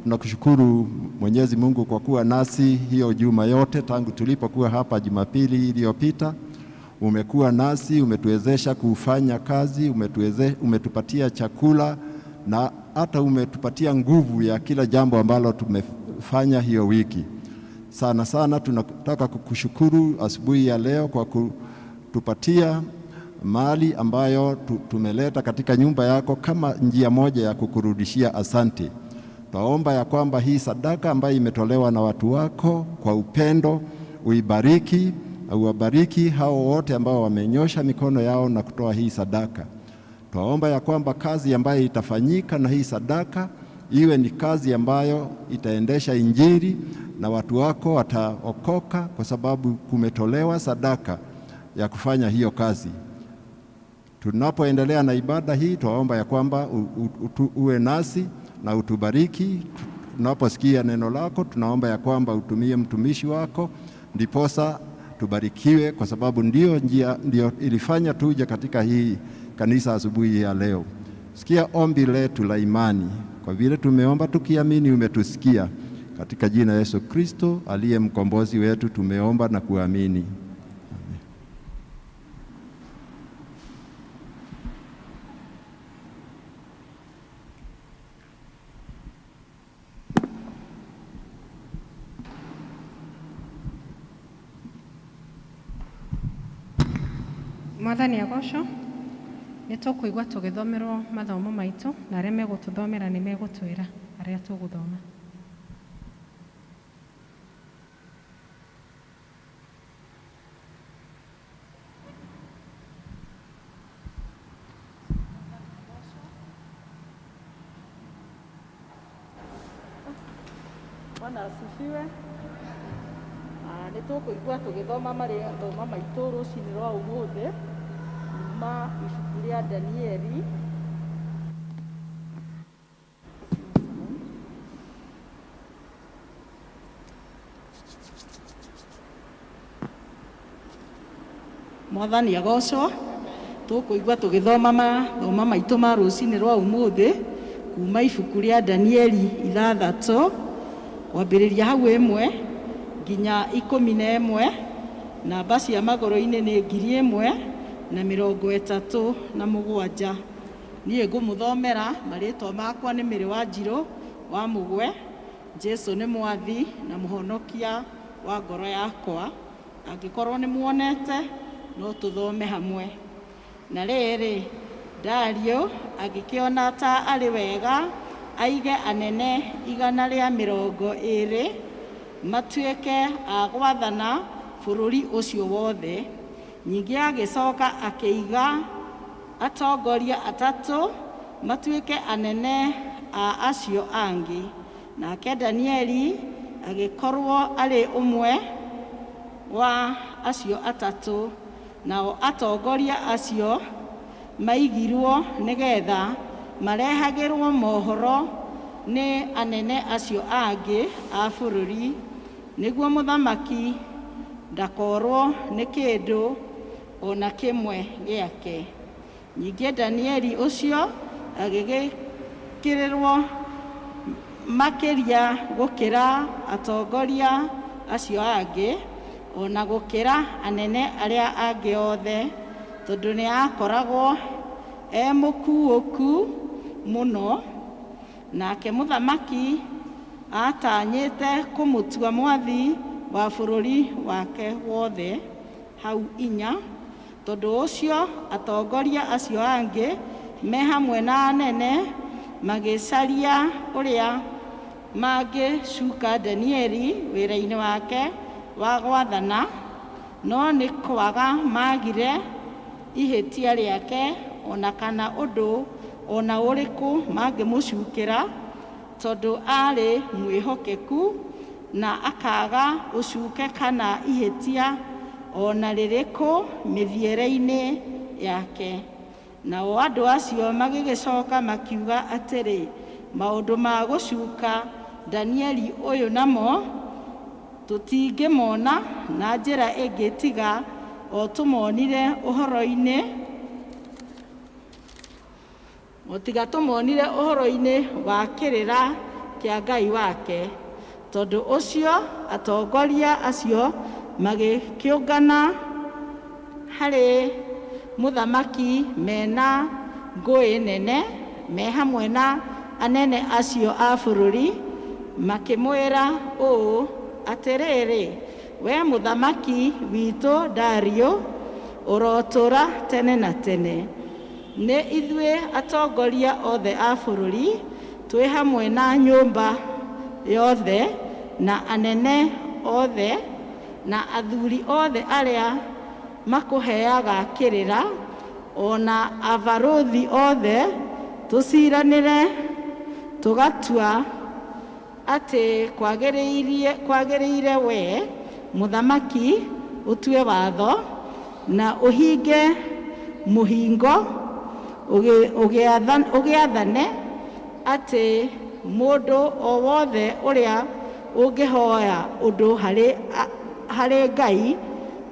Tunakushukuru Mwenyezi Mungu kwa kuwa nasi hiyo juma yote tangu tulipokuwa hapa Jumapili iliyopita. Umekuwa nasi, umetuwezesha kufanya kazi, umetupatia chakula na hata umetupatia nguvu ya kila jambo ambalo tumefanya hiyo wiki. Sana sana tunataka kukushukuru asubuhi ya leo kwa kutupatia mali ambayo tumeleta katika nyumba yako kama njia moja ya kukurudishia asante. Twaomba ya kwamba hii sadaka ambayo imetolewa na watu wako kwa upendo uibariki, na uwabariki hao wote ambao wamenyosha mikono yao na kutoa hii sadaka. Twaomba ya kwamba kazi ambayo itafanyika na hii sadaka iwe ni kazi ambayo itaendesha Injili na watu wako wataokoka, kwa sababu kumetolewa sadaka ya kufanya hiyo kazi. Tunapoendelea na ibada hii, twaomba ya kwamba uwe nasi na utubariki. Tunaposikia neno lako, tunaomba ya kwamba utumie mtumishi wako, ndiposa Tubarikiwe kwa sababu ndio njia, ndio ilifanya tuje katika hii kanisa asubuhi ya leo. Sikia ombi letu la imani, kwa vile tumeomba tukiamini, umetusikia. Katika jina Yesu Kristo aliye mkombozi wetu tumeomba na kuamini. Mwathani agocwo. Nĩ tũkũigua tũgĩthomerwo mathomo maitũ, na arĩa megũtũthomera nĩ megũtwĩra arĩa tũgũthoma. Bwana asifiwe. Nĩ tũkũigua tũgĩthoma mathomo maitũ rũcinĩ rwa ũmũthĩ kuma ibuku rĩa Danieli. Mwathani agocwo. Tũkũigua tũgĩthoma mathomo maitũ ma rũcinĩ rwa ũmũthĩ kuma ibuku rĩa Danieli 6 kwambĩrĩria hau 1 nginya 11. Namba cia magũrũ-inĩ nĩ 1037. Niĩ ngũmũthomera, marĩtwa makwa nĩ Mĩrĩ wa Njirũ wa Mũgwe. Jesu nĩ mwathi na mũhonokia wa ngoro yakwa. Angĩkorwo nĩ muonete, no tũthome hamwe. Na rĩrĩ, Dario agĩkĩona ta arĩ wega aige anene 120 matuĩke a gwathana bũrũri ũcio wothe. Ningĩ agĩcoka akĩiga atongoria 3 matuĩke anene a acio angĩ. Nake Danieli agĩkorwo arĩ ũmwe wa acio 3. Nao atongoria acio maigirwo nĩgetha marehagĩrwo mohoro nĩ anene acio angĩ a bũrũri, nĩguo mũthamaki ndakorwo nĩ kĩndũ ona kĩmwe gĩake. Ningĩ Danieli ũcio agĩgĩkĩrĩrwo makĩria gũkĩra atongoria acio angĩ, ona gũkĩra anene arĩa angĩ othe, tondũ nĩ akoragwo e mũkuũku mũno. Nake mũthamaki atanyĩte kũmũtua mwathi wa bũrũri wake wothe hau 4. Tondũ ũcio atongoria acio angĩ me hamwe na anene magĩcaria ũrĩa mangĩcuka Danieli wĩra-inĩ wake wa gwathana, no nĩ kwaga magire ihĩtia rĩake ona kana ũndũ ona ũrĩkũ mangĩmũcukĩra, tondũ arĩ mwĩhokeku na akaga ũcuke kana ihĩtia ona rĩrĩkũ mĩthiĩre-inĩ yake. Nao andũ acio magĩgĩcoka makiuga atĩrĩ, maũndũ ma gũcuka Danieli ũyũ namo tũtingĩmona na njĩra ĩngĩ tiga o tũmonire ũhoro-inĩ, o tiga tũmonire ũhoro-inĩ wa kĩrĩra kĩa Ngai wake. Tondũ ũcio atongoria acio magĩkĩũngana harĩ mũthamaki mena ngũĩ nene, me hamwe na anene acio a bũrũri, makĩmwĩra ũũ, atĩrĩrĩ, we mũthamaki witũ Dario, ũrotũra tene na tene. Nĩ ithuĩ atongoria othe a bũrũri twĩ hamwe na nyũmba yothe na anene othe na athuri othe arĩa makũheaga kĩrĩra, ona abarũthi othe, tũciranĩre tũgatua atĩ kwagĩrĩire we mũthamaki ũtue watho na ũhinge mũhingo ũgĩathane atĩ mũndũ o wothe ũrĩa ũngĩhoya ũndũ harĩ Ngai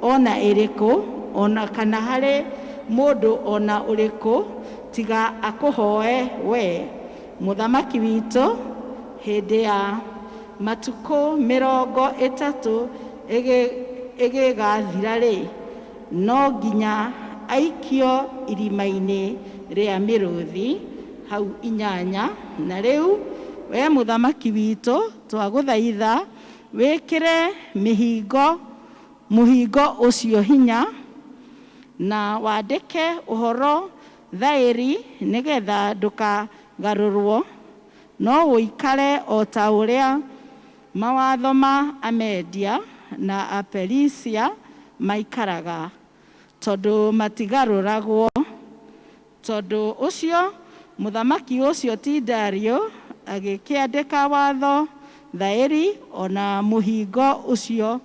ona ĩrĩkũ ona kana harĩ mũndũ ona ũrĩkũ tiga akũhoe we mũthamaki witũ hĩndĩ ya matukũ 30 ĩgĩgathira-rĩ, no nginya aikio irima-inĩ rĩa mĩrũthi. Hau 8. Na rĩu we mũthamaki witũ, twagũthaitha wĩkĩre mũhingo ũcio hinya na wandĩke ũhoro thaĩri nĩgetha ndũkagarũrwo, no ũikare o ta ũrĩa mawatho ma Amedia na Aperisia maikaraga, tondũ matigarũragwo. Tondũ ũcio mũthamaki ũcio ti Dario agĩkĩandĩka watho thaĩri ona mũhingo ũcio.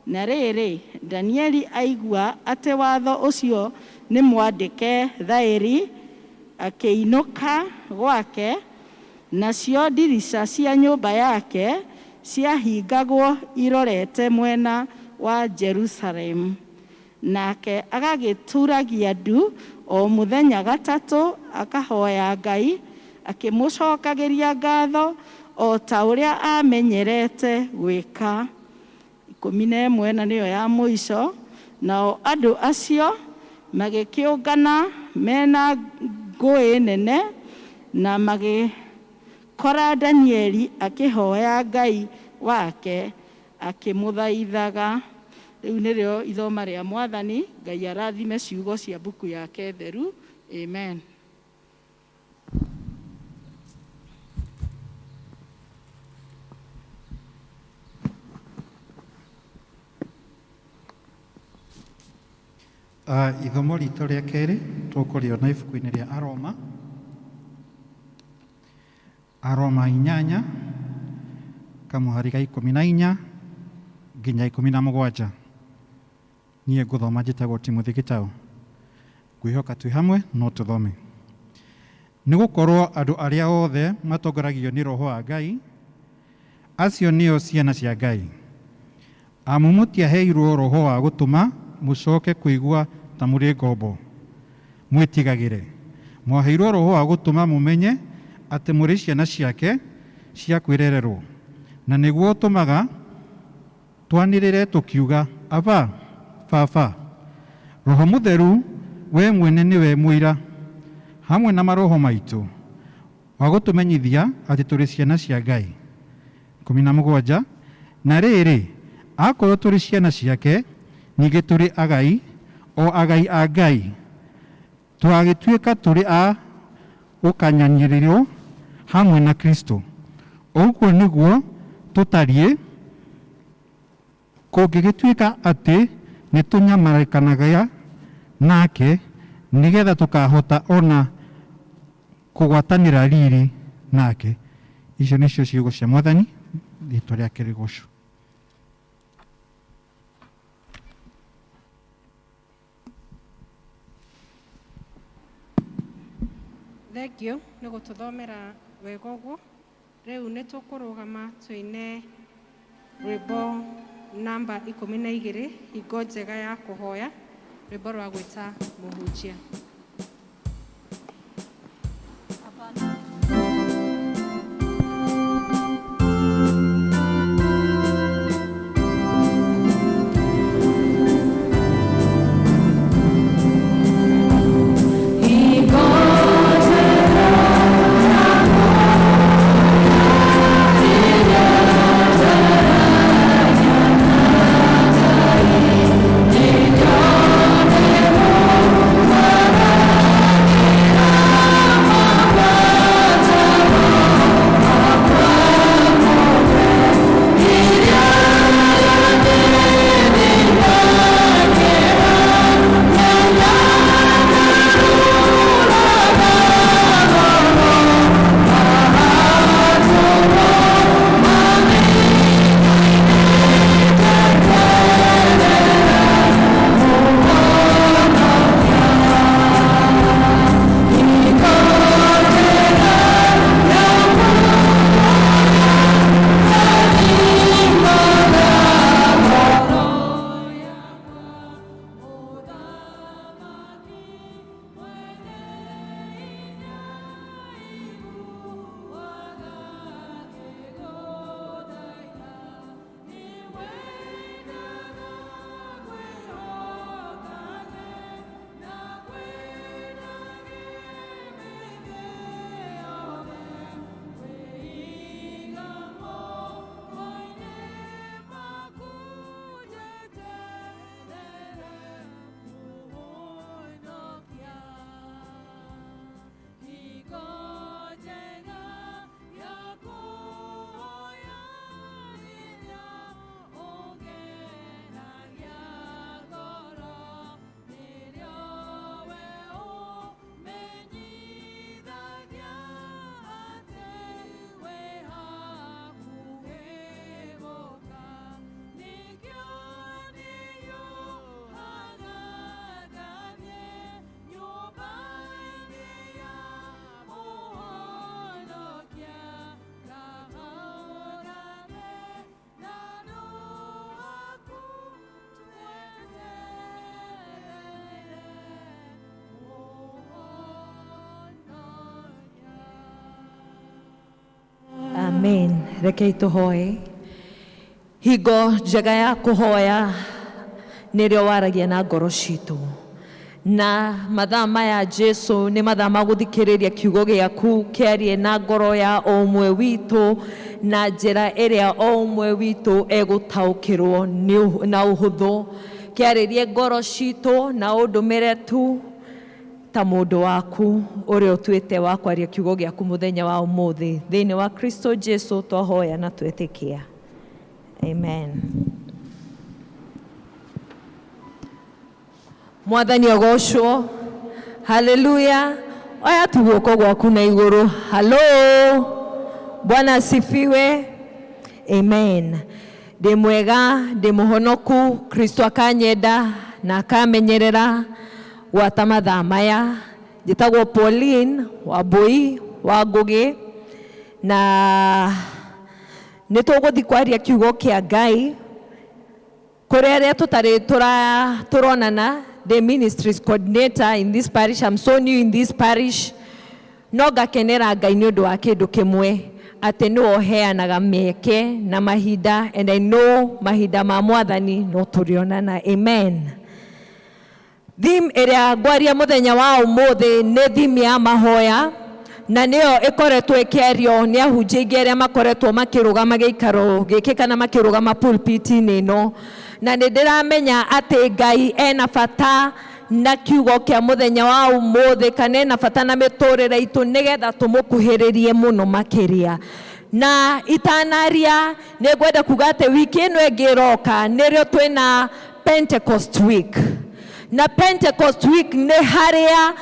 Na rĩrĩ, Danieli aigua atĩ watho ũcio nĩ mwandĩke thaĩri, akĩinũka gwake, nacio ndirica cia nyũmba yake ciahingagwo irorete mwena wa Jerusalemu. Nake agagĩturagia ndu o mũthenya gatatũ, akahoya Ngai akĩmũcokagĩria ngatho o ta ũrĩa aamenyerete gwĩka. 11 na nĩyo ya mũico. Nao andũ acio magĩkĩũngana mena ngũĩ nene na magĩkora Danieli akĩhoya Ngai wake akĩmũthaithaga. Rĩu nĩrĩo ithoma rĩa Mwathani. Ngai arathime ciugo cia mbuku yake theru. Amen. Ithomo ritũ rĩa kerĩ tũkũrĩona ibuku-inĩ rĩa Aroma, Aroma 8 kamũhari ga 14 nginya 17. Niĩ ngũthoma njĩtagwo Timothy Gĩtaũ. Ngwĩhoka twĩ hamwe no tũthome. Nĩ gũkorwo andũ arĩa othe matongoragio nĩ Roho wa Ngai, acio nĩo ciana cia Ngai. Amu mũtiaheirwo roho wa gũtũma mũcoke kũigua ta mũrĩ ngombo, mwĩtigagĩre. Mwaheirwo roho wa gũtũma mũmenye atĩ mũrĩ ciana ciake cia kwĩrererwo, na nĩguo ũtũmaga twanĩrĩre tũkiuga, Aba, Baba. Roho Mũtheru we mwene nĩwe mũira, hamwe na maroho maitũ, wa gũtũmenyithia atĩ tũrĩ ciana cia Ngai. 17. Na rĩrĩ, akorwo tũrĩ ciana ciake, ningĩ tũrĩ agai, o agai a Ngai, tũgagĩtuĩka tũrĩ a gũkanyanĩrĩrwo hamwe na Kristo. Ũguo nĩguo tũtariĩ, kũngĩgĩtuĩka atĩ nĩtũnyamarĩkanaga nake, nĩgetha tũkahota ona kũgwatanĩra riri nake. Icio nĩcio ciugo cia Mwathani, rĩĩtwa rĩake rĩgoocwo. Thank you nĩ gũtũthomera wega ũguo. Rĩu nĩ tũkũrũgama tũine rwĩmbo namba 12, hingo njega ya kũhoya, rwĩmbo rwa gwĩta mũhunjia. Thank you. Amen. Rekei tũhoe. Hingo njega ya kũhoya nĩrĩo waragia na ngoro citũ. Na mathaa maya Jesu nĩ mathaa ma gũthikĩrĩria kiugo gĩaku kĩarie na ngoro ya o ũmwe witũ na njĩra ĩrĩa o ũmwe witũ egũtaũkĩrwo na ũhũthũ. Kĩarĩrie ngoro citũ na ũndũmĩre tu ta mũndũ waku ũrĩa ũtuĩte wa kwaria kiugo gĩaku mũthenya wa ũmũthĩ. Thĩinĩ wa Kristo Jesu twahoya na twetĩkia. Amen. Mwathani agocwo. Haleluya. Oya tu guoko gwaku na igũrũ. Halo. Bwana asifiwe. Amen. Ndĩ mwega, ndĩ mũhonoku, Kristo akanyenda na akamenyerera gwata mathaa maya. Njĩtagwo Pauline Wambui wa Ngũgĩ na nĩ tũgũthiĩ kwaria kiugo kĩa Ngai kũrĩ arĩa tũtarĩ tũronana. The ministries coordinator in this parish. I'm so new in this parish, no ngakenera Ngai nĩ ũndũ wa kĩndũ kĩmwe, atĩ nĩwe ũheanaga mĩeke na mahinda, and I know mahinda ma Mwathani no tũrĩonana. Amen. Theme ĩrĩa ngwaria mũthenya wa ũmũthĩ nĩ theme ya mahoya, na nĩyo ĩkoretwo ĩkĩario nĩ ahunjia aingĩ arĩa makoretwo makĩrũgama gĩikaro gĩkĩ kana makĩrũgama pulpit-inĩ ĩno. Na nĩ ndĩramenya atĩ Ngai ena bata na kiugo kĩa mũthenya wa ũmũthĩ, kana ena bata na mĩtũrĩre itũ nĩgetha tũmũkuhĩrĩrie mũno makĩria. Na itanaria nĩ ngwenda kuga atĩ wiki ĩno ĩngĩ ĩroka nĩrĩo twĩna Pentecost week. Na Pentecost week nĩ harĩa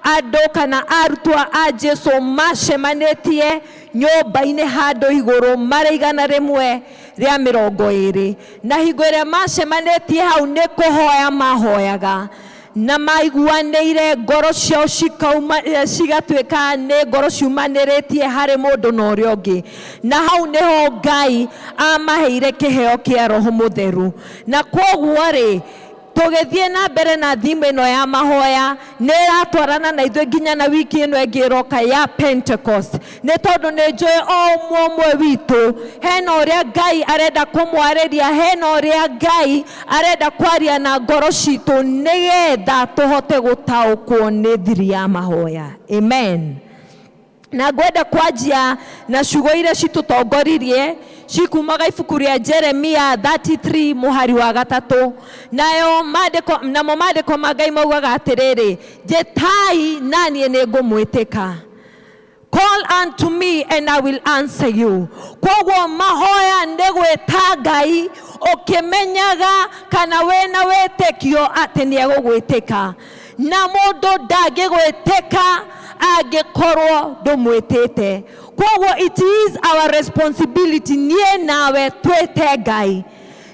andũ kana arutwo a Jesu macemanĩtie nyũmba-inĩ handũ igũrũ marĩ 120, na hingo ĩrĩa macemanĩtie hau nĩ kũhoya mahoyaga na maiguanĩire, ngoro ciao cikauma cigatuĩka nĩ ngoro ciumanĩrĩtie harĩ mũndũ na ũrĩa ũngĩ, na hau nĩho Ngai amaheire kĩheo kĩa Roho Mũtheru. Na kwoguo rĩ, tũgĩthiĩ na mbere na theme ĩno ya mahoya nĩ ĩratwarana na ithuĩ nginya na wiki ĩno ĩngĩ ĩroka ya Pentecost, nĩ tondũ nĩ njũĩ o ũmwe ũmwe witũ hena ũrĩa Ngai arenda kũmwarĩria, hena ũrĩa Ngai arenda kwaria na ngoro citũ nĩgetha tũhote gũtaũkwo nĩ thiri ya mahoya. Amen. Na ngwenda kwanjia na ciugo iria citũtongoririe cikumaga ibuku rĩa Jeremia 33 mũhari wa 3, nayo maandĩko, namo maandĩko ma Ngai maugaga atĩrĩrĩ, "Njĩtai na niĩ nĩ ngũmwĩtĩka." Call unto me and I will answer you. Koguo mahoya nĩ gwĩta Ngai ũkĩmenyaga kana wĩna wĩtĩkio atĩ nĩ egũgwĩtĩka. Na mũndũ ndangĩgwĩtĩka angĩkorwo ndũmwĩtĩte. Koguo it is our responsibility, niĩ nawe, twĩte Ngai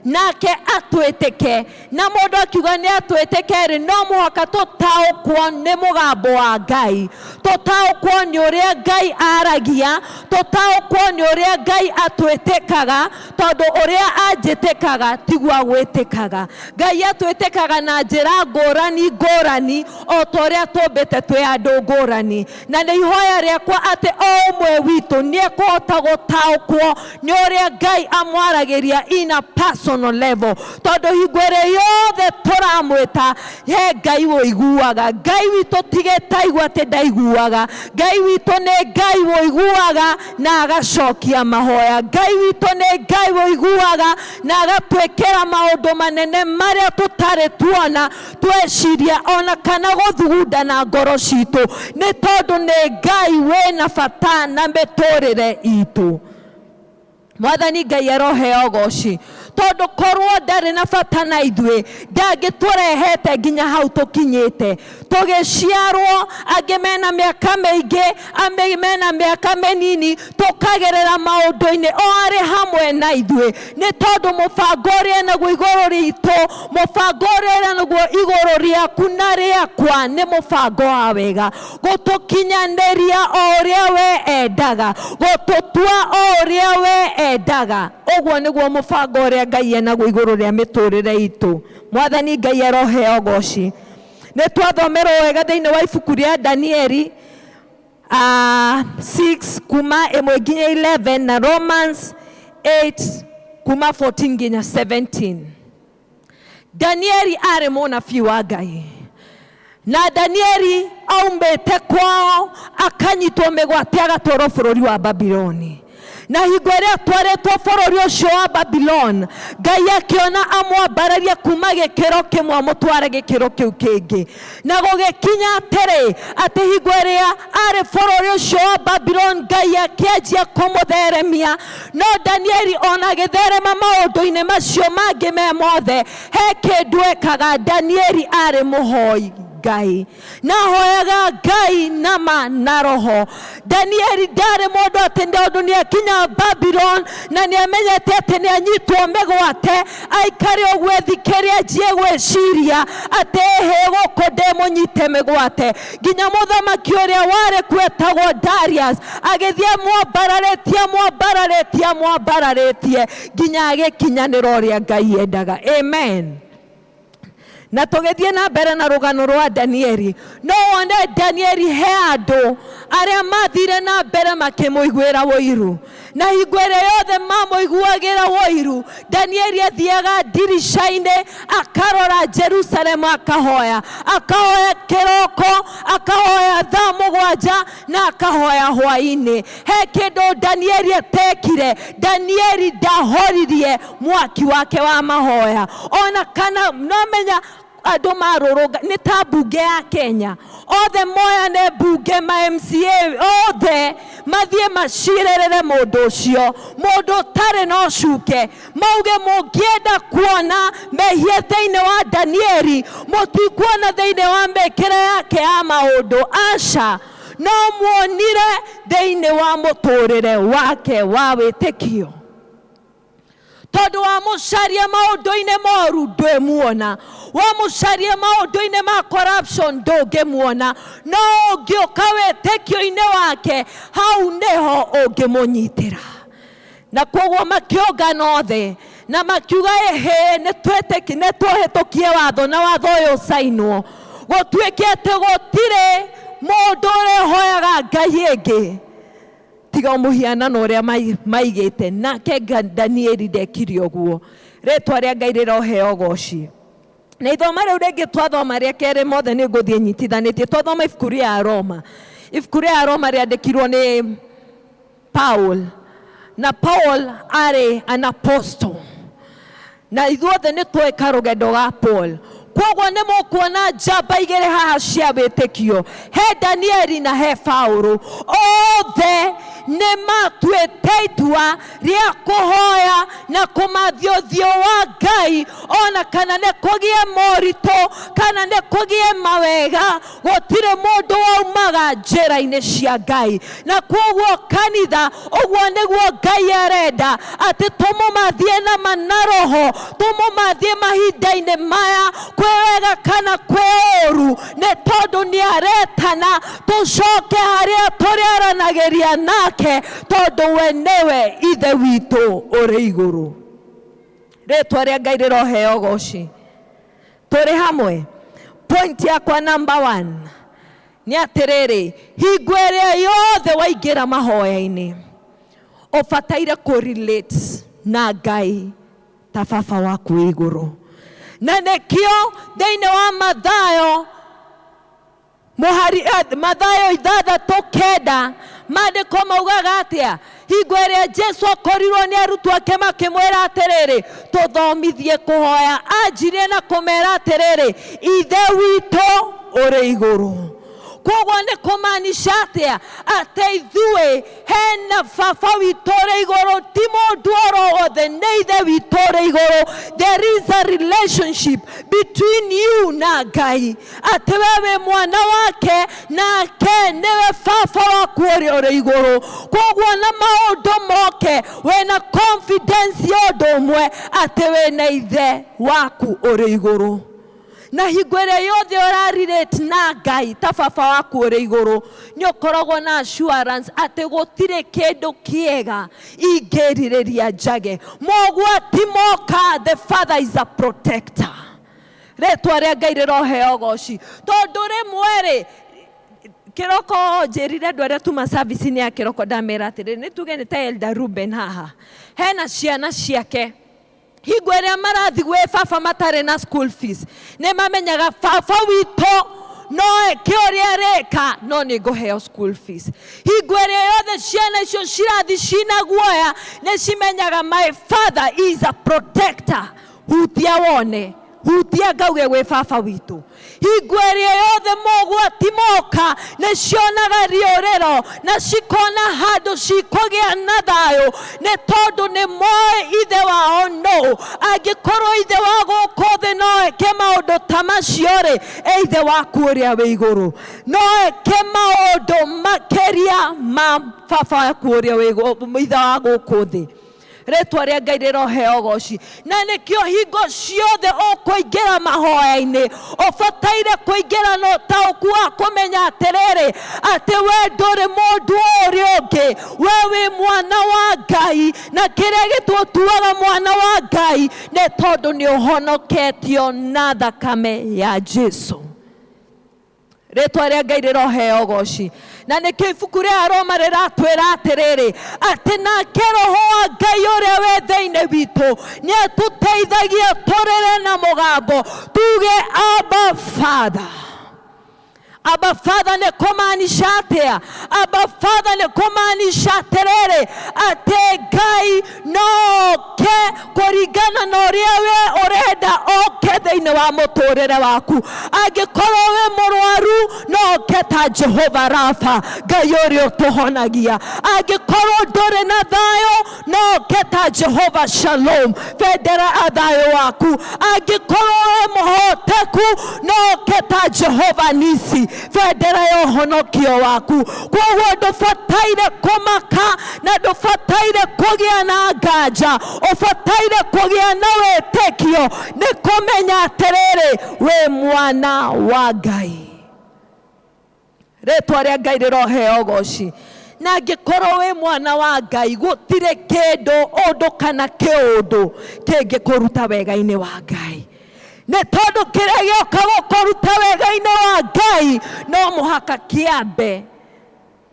nake atwĩtĩke. Na mũndũ akiuga nĩ atwĩtĩke rĩ, no mũhaka tũtaũkwo nĩ mũgambo wa Ngai, tũtaũkwo nĩ ũrĩa Ngai aragia, tũtaũkwo nĩ ũrĩa Ngai atwĩtĩkaga, tondũ ũrĩa anjĩtĩkaga tiguo agwĩtĩkaga. Ngai atwĩtĩkaga na njĩra ngũrani ngũrani o ta ũrĩa tũmbĩte twĩ andũ ngũrani. Na nĩ ihoya rĩakwa atĩ o ũmwe witũ nĩ ekũhota gũtaũkwo nĩ ũrĩa Ngai amwaragĩria in a personal level, tondũ hingo ĩrĩa yothe tũramwĩta he Ngai ũiguaga. Ngai witũ tigĩtaigua atĩ ndaiguaga. Ngai witũ nĩ Ngai ũiguaga na agacokia mahoya. Ngai witũ nĩ Ngai ũiguaga na agatwĩkĩra maũndũ manene marĩa tũtarĩ tuona, tweciria ona kana gũthugunda na ngoro citũ, nĩ tondũ nĩ Ngai wĩna bata na mĩtũrĩre itũ. Mwathani Ngai aroheo goci, tondũ korwo ndarĩ na bata na ithuĩ ndangĩtũrehete nginya hau tũkinyĩte. Tũgĩciarwo, angĩ mena mĩaka mĩingĩ, angĩ mena mĩaka mĩnini, tũkagerera maũndũ-inĩ o arĩ hamwe na ithuĩ, nĩ tondũ mũbango ũrĩa naguo igũrũ ritũ, mũbango ũrĩa naguo igũrũ rĩaku na rĩakwa nĩ mũbango wa wega, gũtũkinyanĩria o ũrĩa we endaga, gũtũtua o ũrĩa we endaga. Ũguo nĩguo mũbango ũrĩa Ngai enaguo igũrũ rĩa mĩtũrĩre itũ. Mwathani Ngai aroheo goci. Nĩ twathomerwo wega thĩinĩ wa ibuku rĩa Danieli. 6 kuma ĩmwe nginya 11 na Romans 8 kuma 14 nginya 17. Danieli arĩ mũnabii wa Ngai na Danieli aumĩte kwao akanyitwo mĩgwate agatwarwo bũrũri wa Babiloni. Na hingo ĩrĩa atwarĩtwo bũrũri ũcio wa Babiloni, Ngai akĩona amwambararie kuma gĩkĩro kĩmwe amũtware gĩkĩro kĩu kĩngĩ. Na gũgĩkinya atĩrĩ, atĩ hingo ĩrĩa arĩ bũrũri ũcio wa Babiloni, Ngai akĩanjia kũmũtheremia. No Danieli ona agĩtherema maũndũ-inĩ macio mangĩ me mothe, he kĩndũ ekaga. Danieli arĩ mũhoi Ngai, na ahoyaga Ngai nama na roho. Danieli ndarĩ mũndũ atĩ tondũ nĩ akinya Babylon na nĩ amenyete atĩ nĩ anyitwo mĩgwate, aikare ũguo ethikĩre anjie gwĩciria atĩ ĩhĩ gũkũ ndĩmũnyite mĩgwate. Nginya mũthamaki ũrĩa warĩ kuo etagwo Darius agĩthiĩ amwambararĩtie amwambararĩtie amwambararĩtie nginya agĩkinyanĩra ũrĩa Ngai endaga. Amen. Na tũgĩthiĩ na mbere na rũgano rwa Danieli, no wone Danieli he andũ arĩa mathire na mbere makĩmũiguĩra ũiru. Na hingo ĩrĩa yothe mamũiguagĩra ũiru, Danieli athiaga ndirica-inĩ akarora Jerusalemu akahoya, akahoya kĩroko, akahoya thaa mũgwanja na akahoya hwaĩ-inĩ. He kĩndũ Danieli atekire. Danieli ndahoririe mwaki wake wa mahoya, ona kana no menya andũ marũrũnga nĩ ta mbunge ya Kenya, othe moyane mbunge ma MCA othe mathiĩ macirĩrĩre mũndũ ũcio, mũndũ ũtarĩ na ũcuke, mauge mũngĩenda kuona mehia thĩinĩ wa Danieli, mũtikuona thĩinĩ wa mĩkĩre yake ya maũndũ, aca, no muonire thĩinĩ wa mũtũrĩre wake wa wĩtĩkio. Tondũ wamũcaria maũndũ-inĩ moru ndwĩmuona, wamũcaria maũndũ-inĩ ma corruption ndũngĩmuona, no ũngĩũka wĩtĩkio-inĩ wake hau nĩho ũngĩmũnyitĩra. Na koguo makĩũngana othe na makiuga ĩhĩ, nĩ tũhĩtũkie watho na watho ũyũ ũcainwo, gũtuĩke atĩ gũtirĩ mũndũ ũrĩhoyaga Ngai ĩngĩ tiga mũhianano ũrĩa maigĩte. Nake Danieli ndekire ũguo. Rĩtwa rĩa Ngai rĩroheo ũgoci. Na ithoma rĩu rĩngĩ twathoma rĩa kerĩ mothe nĩ ngũthiĩ nyitithanĩtie. Twathoma ibuku rĩa Roma, ibuku rĩa Roma rĩandĩkirwo nĩ Paul, na Paul arĩ an apostle, na ithuothe nĩ tũĩ karũgendo ga Paul. Koguo nĩ mũkuona njamba igĩrĩ haha cia wĩtĩkio, he Danieli na he Paũlũ. Othe nĩ matuĩte itua rĩa kũhoya na kũmathia ũthiũ wa Ngai, ona kana nĩ kũgĩe moritũ kana nĩ kũgĩe mawega, gũtirĩ mũndũ waumaga njĩra-inĩ cia Ngai. Na koguo kanitha, ũguo nĩguo Ngai arenda, atĩ tũmũmathie na ma na roho, tũmũmathie mahinda-inĩ maya, kwĩ wega kana kwĩ ũru, nĩ tondũ nĩ aretana tũcoke harĩa tũrĩaranagĩria nake, tondũ we nĩwe Ithe witũ ũrĩ igũrũ. Rĩtwa rĩa Ngai rĩroheo ũgoci. Tũrĩ hamwe. Point yakwa number 1 nĩ atĩrĩrĩ, hingo ĩrĩa yothe waingĩra mahoya-inĩ ũbataire kũ relate na Ngai ta baba waku wĩ igũrũ. Na nĩkĩo thĩinĩ wa Mathayo mũhari, Mathayo 6:9 maandĩko maugaga atĩa? Hingo ĩrĩa Jesu akorirwo nĩ arutwo ake makĩmwĩra atĩrĩrĩ, tũthomithie kũhoya, anjirie na kũmera atĩrĩrĩ, Ithe witũ ũrĩ igũrũ. Koguo nĩ kũmaanisha atĩa? Atĩ ithuĩ hena baba witũ ũrĩ igũrũ, ti mũndũ oro wothe, nĩ Ithe witũ ũrĩ igũrũ. There is a relationship between you na Ngai, atĩ we wĩ mwana wake nake nĩwe baba waku ũrĩa ũrĩ igũrũ. Koguo na maũndũ moke wĩna confidence ya ũndũ ũmwe, atĩ wĩna Ithe waku ũrĩ igũrũ. Na hingo ĩrĩa yothe ũrarelate na Ngai ta baba waku ũrĩ igũrũ, nĩ ũkoragwo na assurance atĩ gũtirĩ kĩndũ kĩega ingĩrirĩria njage. Mogwati moka, the Father is a protector. Rĩtwa rĩa Ngai rĩroheo ũgoci. Tondũ rĩmwe rĩ, Kĩroko njĩrire andũ arĩa tuma service-inĩ ya kĩroko ndamera atĩrĩrĩ, nĩ tuge nĩ ta Elder Ruben haha, hena ciana ciake hingo ĩrĩa marathiĩ gwĩ baba matarĩ na school fees, nĩ mamenyaga baba witũ no eke ũrĩa areka no nĩ ngũheo school fees. Hingo ĩrĩa yothe ciana icio cirathiĩ cina guoya nĩ cimenyaga my father is a protector. Hutia wone, hutia ngauge gwĩ baba witũ. Hingo ĩrĩa yothe mogwati moka nĩ cionaga rĩũrĩro na cikona handũ cikũgĩa na thayũ, nĩ tondũ nĩ moĩ ithe wao nũ. Angĩkorwo ithe wa gũkũ thĩ no eke maũndũ ta macio rĩ, e ithe waku ũrĩa wĩ igũrũ no eke maũndũ makĩria ma baba waku ũrĩa wĩ ithe wa gũkũ thĩ. Rĩtwa rĩa Ngai rĩroheo ũgoci. Na nĩkĩo hingo ciothe ũkũingĩra mahoya-inĩ ũbataire kũingĩra na ũtaũku wa kũmenya atĩrĩrĩ, atĩ we ndũrĩ mũndũ ũrĩa ũngĩ, we wĩ mwana wa Ngai, na kĩrĩa gĩtũtuaga mwana wa Ngai nĩ tondũ nĩ ũhonoketio na thakame ya Jesu. Rĩtwa rĩa Ngai rĩroheo ũgoci. Na nĩkĩo ibuku rĩa Roma rĩratwĩra atĩrĩrĩ, atĩ nake Roho wa Ngai ũrĩa wĩ thĩinĩ witũ nĩ atũteithagia tũrĩre na mũgambo tuge Abba Father. Abba Father nĩ kũmaanisha atĩa? Abba Father nĩ kũmaanisha atĩrĩrĩ, atĩ Ngai no oke kũringana na ũrĩa we ũrenda oke thĩinĩ wa mũtũrĩre waku. Angĩkorwo wĩ mũrwaru no oke ta Jehova Rafa, Ngai ũrĩa ũtũhonagia. Angĩkorwo ndũrĩ na thayũ no oke ta Jehova Shalom, bendera ya thayũ waku. Angĩkorwo wĩ mũhoteku no oke ta Jehova Nisi, bendera ya ũhonokio waku. Koguo ndũbataire kũmaka na ndũbataire kũgĩa na nganja, ũbataire kũgĩa na wĩtĩkio nĩ kũmenya atĩrĩrĩ, wĩ mwana wa Ngai. Rĩtwa rĩa Ngai rĩroheo ũgoci. Na angĩkorwo wĩ mwana wa Ngai, gũtirĩ kĩndũ ũndũ kana kĩũndũ kĩngĩkũruta wega-inĩ wa Ngai. Nĩ tondũ kĩrĩa gĩoka gũkũruta wega-inĩ wa Ngai no mũhaka kĩambe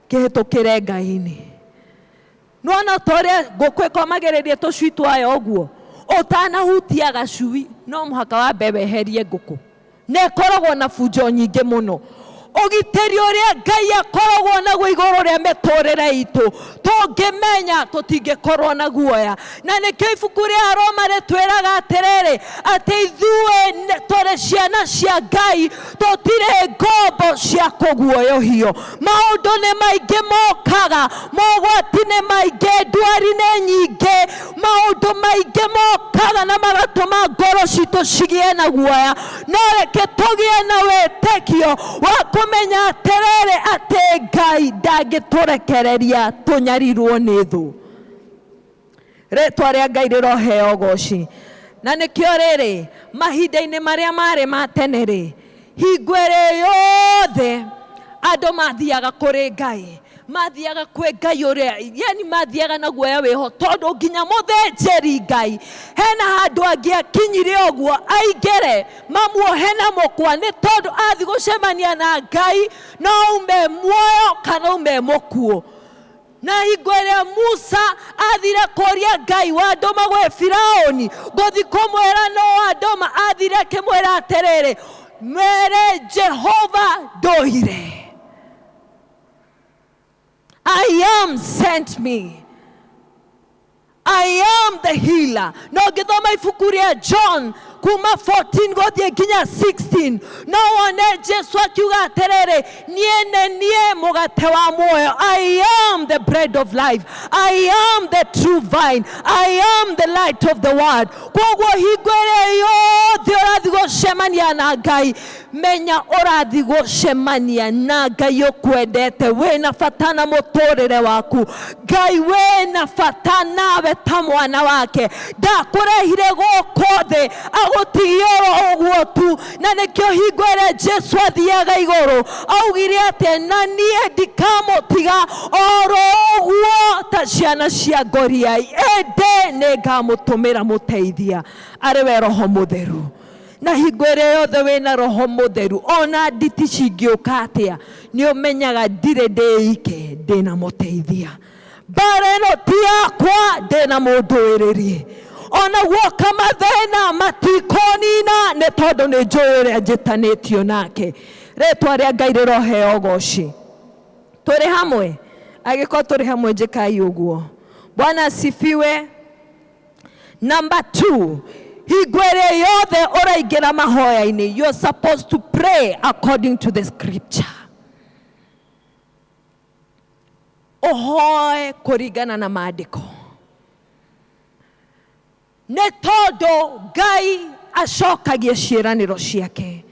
kĩhĩtũkĩre Ngai-inĩ. Nĩwona ta ũrĩa ngũkũ ĩkomagĩrĩria tũcui twayo ũguo, ũtanahutia gacui no mũhaka wambe weherie ngũkũ. Na ĩkoragwo na bunjo nyingĩ mũno. Ũgitĩri ũrĩa Ngai akoragwo naguo igũrũ rĩa mĩtũrĩre itũ, tũngĩmenya tũtingĩkorwo na guoya. Na nĩkĩo ibuku rĩa Roma rĩtwĩraga atĩrĩrĩ, atĩ ithuĩ tũrĩ ciana cia Ngai, tũtirĩ ngombo cia kũguoyohio. Maũndũ nĩ maingĩ mokaga, mogwati nĩ maingĩ, ndwari nĩ nyingĩ, maũndũ maingĩ mokaga na magatũma ngoro citũ cigĩe na guoya. No reke tũgĩe na wĩtĩkio wa kũmenya atĩrĩrĩ, atĩ Ngai ndangĩtũrekereria tũnyarirwo nĩ thũ. Rĩtwa rĩa Ngai rĩroheo ũgoci. Na nĩkĩo rĩrĩ, mahinda-inĩ marĩa marĩ ma tene rĩ, hingo ĩrĩa yothe andũ mathiaga kũrĩ Ngai, mathiaga kwĩ Ngai ũrĩa, yani mathiaga na guoya wĩho, tondũ nginya mũthĩnjĩri Ngai hena handũ angĩakinyire ũguo aingĩre mamuohe na mũkwa, nĩ tondũ athiĩ gũcemania na Ngai no ume muoyo kana ume mũkuũ. Na hingo ĩrĩa Musa athire kũria Ngai wandũma gwĩ Firaũni ngũthi kũmwĩra no wandũma, athire akĩmwĩra atĩrĩrĩ, mere Jehova ndũire. I am sent me. I am the healer. No ngĩthoma ibuku rĩa John kuma 14 gũthiĩ nginya 16, no wone Jesu akiuga atĩrĩrĩ, niĩ nĩ niĩ mũgate wa muoyo. I am the bread of life. I am the true vine. I am the light of the world. Koguo hingo ĩrĩa yothe ũrathiĩ gũcemania na Ngai, menya ũrathiĩ gũcemania na Ngai ũkwendete, wĩna bata na mũtũrĩre waku. Ngai wĩna bata nawe ta mwana wake, ndakũrehire gũkũ thĩ agũtigie oro ũguo tu. Na nĩkĩo hingo ĩrĩa Jesu athiaga igũrũ augire atĩ, na niĩ ndikamũtiga oro ũguo ta ciana cia ngoriai, ĩndĩ nĩngamũtũmĩra mũteithia, arĩ we Roho Mũtheru. Na hingo ĩrĩa yothe wĩna Roho Mũtheru, ona nditi cingĩũka atĩa, nĩ ũmenyaga ndirĩ ndĩike, ndĩna mũteithia. Mbara ĩno ti yakwa, ndĩna mũndũĩrĩri. Ona guoka mathĩna matikonina, nĩ tondũ nĩ njũĩ ũrĩa njĩtanĩtio nake. Rĩtwa rĩa Ngai rĩroheo ũgoci. Tũrĩ hamwe? Angĩkorwo tũrĩ hamwe, njĩkai ũguo. Bwana asifiwe. Number 2, hingo ĩrĩa yothe ũraingĩra mahoya-inĩ, you're supposed to pray according to the scripture. Ũhoe kũringana na maandĩko, nĩ tondũ Ngai acokagia ciĩranĩro ciake,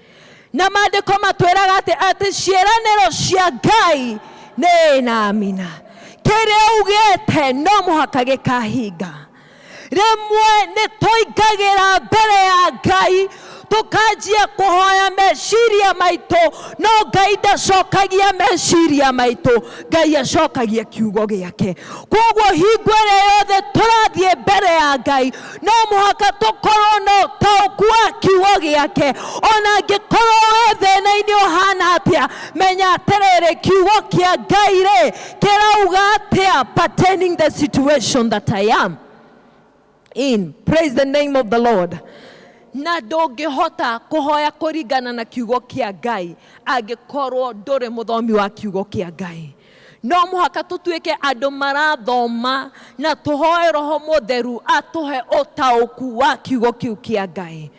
na maandĩko matwĩraga atĩ ciĩranĩro cia Ngai nĩ na amina. Kĩrĩa augĩte no mũhaka gĩkahinga. Rĩmwe nĩ tũingagĩra mbere ya Ngai tũkanjia kũhoya meciria maitũ, no Ngai ndacokagia meciria maitũ, Ngai acokagia kiugo gĩake. Koguo hingo ĩrĩa yothe tũrathiĩ mbere ya Ngai, no mũhaka tũkorwo na ũtaũku wa kiugo gĩake. Ona angĩkorwo wĩ thĩna-inĩ ũhana atĩa, menya atĩrĩrĩ, kiugo kĩa Ngai rĩ kĩrauga atĩa pertaining the situation that I am in. Praise the name of the Lord. Na ndũngĩhota kũhoya kũringana na kiugo kĩa Ngai angĩkorwo ndũrĩ mũthomi wa kiugo kĩa Ngai. No mũhaka tũtuĩke andũ marathoma na tũhoe Roho Mũtheru atũhe ũtaũku wa kiugo kĩu kĩa Ngai,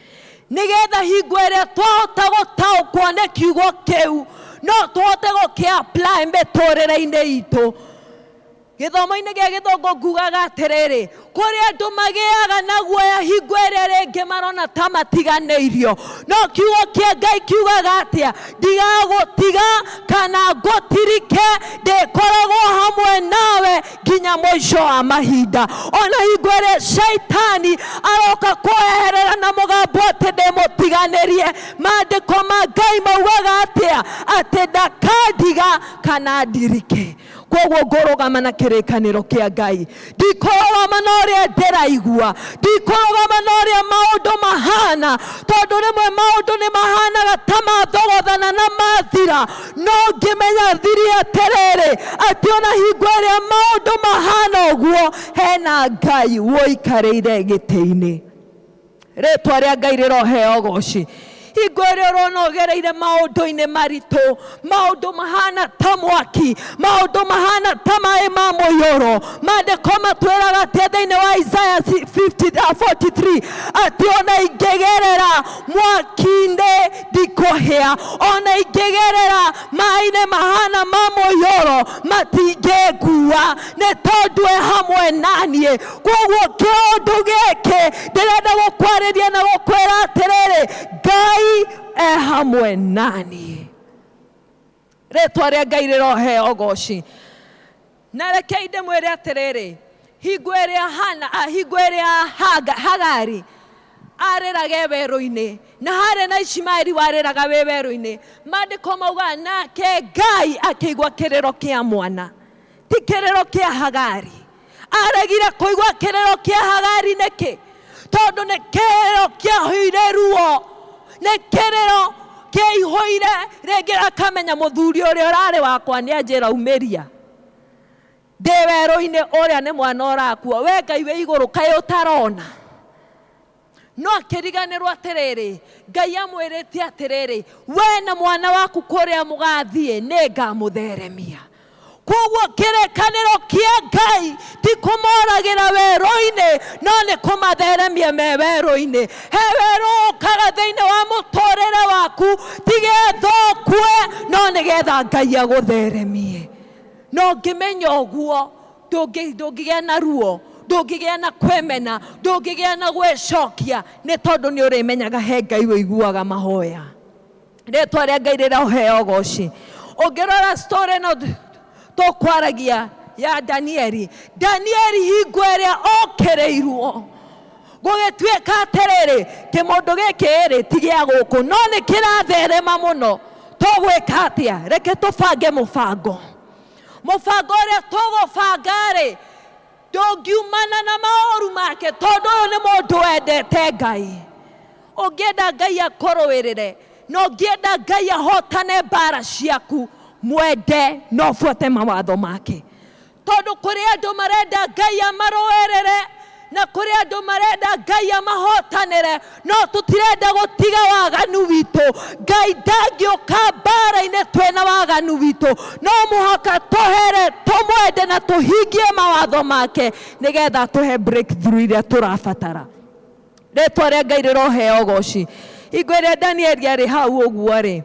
nĩgetha hingo ĩrĩa twahota gũtaũkwo nĩ kiugo kĩu, no tũhote gũkĩ-apply mĩtũrĩre-inĩ itũ. Gĩthomo-inĩ gĩa gĩthũngũ ngugaga atĩrĩrĩ, kũrĩ andũ magĩaga na guoya hingo ĩrĩa rĩngĩ marona ta matiganĩirio, no kiugo kĩa Ngai kiugaga atĩa? Ndigagũtiga kana ngũtirike, ndĩkoragwo hamwe nawe nginya mũico wa mahinda. Ona hingo ĩrĩa caitani aroka kweherera na mũgambo atĩ ndĩmũtiganĩrie, maandĩko ma Ngai maugaga atĩa? Atĩ ndakandiga kana ndirike. Koguo ngũrũgama na kĩrĩkanĩro kĩa Ngai, ndikũrũgama na ũrĩa ndĩraigua, ndikũrũgama na ũrĩa maũndũ mahana, tondũ rĩmwe maũndũ nĩ mahanaga ta mathogothana na mathira, no ngĩmenya thiri atĩrĩrĩ, atĩ ona hingo ĩrĩa maũndũ mahana ũguo, hena Ngai ũikarĩire gĩtĩ-inĩ. Rĩtwa rĩa Ngai rĩroheo ũgoci. Hingo ĩrĩa ũrona ũgereire maũndũ-inĩ maritũ, maũndũ mahana ta mwaki, maũndũ mahana ta maĩ ma mũiyũro, maandĩko matwĩraga atĩa thĩinĩ wa Isaiah 43? Atĩ ona ingĩgerera mwaki-inĩ ndikũhĩa, ona ingĩgerera maĩ-inĩ mahana ma mũiyũro matingĩngua, nĩ tondũ e hamwe naniĩ. Koguo kĩũndũ gĩkĩ ndĩrenda gũkwarĩria na gũkwĩra atĩrĩrĩ, Ngai e hamwe naniĩ. Rĩtwa rĩa Ngai rĩroheo ũgoci. Na rekei ndĩmwĩre atĩrĩrĩ, hingo ĩrĩa Hana, hingo ĩrĩa Hagari arĩraga e werũ-inĩ, na harĩ na Ishimaeli warĩraga wĩ werũ-inĩ, maandĩko maugaga nake Ngai akĩigua kĩrĩro kĩa mwana, ti kĩrĩro kĩa Hagari. Aregire kũigua kĩrĩro kĩa Hagari nĩkĩ? Tondũ nĩ kĩrĩro kĩahũire ruo, nĩ kĩrĩro kĩaihũire rĩngĩ, akamenya mũthuri ũrĩa ũrarĩ wakwa nĩ anjĩra umĩria ndĩ werũ-inĩ, ũrĩa nĩ mwana ũrakua, we Ngai wĩ igũrũ kaĩ ũtarona? No akĩriganĩrwo atĩrĩrĩ, Ngai amwĩrĩte atĩrĩrĩ, we na mwana waku kũrĩa mũgathiĩ nĩ ngamũtheremia. Koguo kĩrĩkanĩro kĩa Ngai ti kũmoragĩra werũ-inĩ, no nĩ kũmatheremia me werũ-inĩ. He werũ ũkaga thĩinĩ wa mũtũrĩre waku, ti getha ũkue, no nĩgetha Ngai agũtheremie. No ũngĩmenya ũguo, ndũngĩgĩa na ruo, ndũngĩgĩa na kwĩmena, ndũngĩgĩa na gwĩcokia, nĩ tondũ nĩ ũrĩmenyaga he Ngai ũiguaga mahoya. Rĩtwa rĩa Ngai rĩroheo ũgoci. Ũngĩrora story ĩno tũkwaragia ya Danieli, Danieli hingo ĩrĩa okĩrĩirwo gũgĩtuĩka atĩrĩrĩ, kĩmũndũ gĩkĩ rĩ ti gĩa gũkũ, no nĩ kĩratherema mũno, tũgwĩka atĩa? Reke tũbange mũbango. Mũbango ũrĩa tũgũbanga rĩ ndũngiumana na maũru make, tondũ ũyũ nĩ mũndũ wendete Ngai. Ũngĩenda Ngai akũrũĩrĩre na ũngĩenda Ngai ahotane mbara ciaku, mwende na ũbuate mawatho make. Tondũ kũrĩ andũ marenda Ngai amarũĩrĩre na kũrĩ andũ marenda Ngai amahotanĩre, no tũtirenda gũtiga waganu witũ. Ngai ndangĩũka mbara-inĩ twĩna waganu witũ, no mũhaka tũhere, tũmwende na tũhingie mawatho make nĩgetha atũhe breakthrough iria tũrabatara. Rĩtwa rĩa Ngai rĩroheo ũgoci. Hingo ĩrĩa Danieli arĩ hau ũguo rĩ,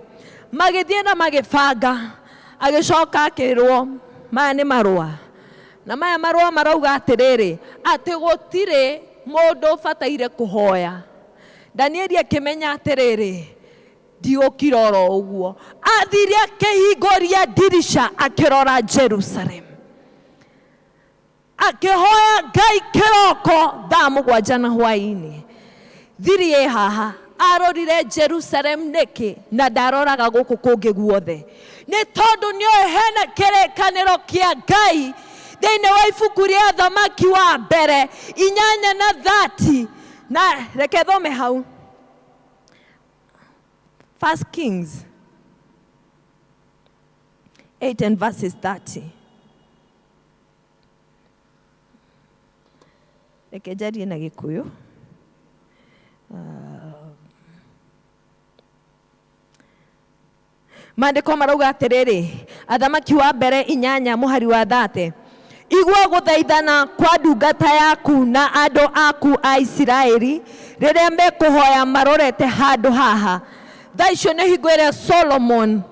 magĩthiĩ na magĩbanga, agĩcoka akĩrwo maya nĩ marũa, na maya marũa marauga atĩrĩrĩ, atĩ gũtirĩ mũndũ ũbataire kũhoya. Danieli akĩmenya atĩrĩrĩ, ndigũkira oro ũguo. Athire akĩhingũria ndirica akĩrora Jerusalem, akĩhoya Ngai kĩroko thaa 7 na hwaĩ-inĩ. Thiri ĩ haha, arorire Jerusalem nĩkĩ na ndaroraga gũkũ kũngĩ guothe? Nĩ tondũ nĩoĩ hena kĩrĩkanĩro kĩa Ngai thĩinĩ wa ibuku rĩa Thamaki wa mbere 8 na 30. Na reke thome hau, First Kings 8 and verses 30. Reke njarie na Gĩkũyũ. Maandĩko marauga atĩrĩrĩ, Athamaki wa mbere 8 mũhari wa 30, igua gũthaithana kwa ndungata yaku na andũ aku a Isiraeli rĩrĩa mekũhoya marorete handũ haha. Thaa icio nĩ hingo ĩrĩa Solomon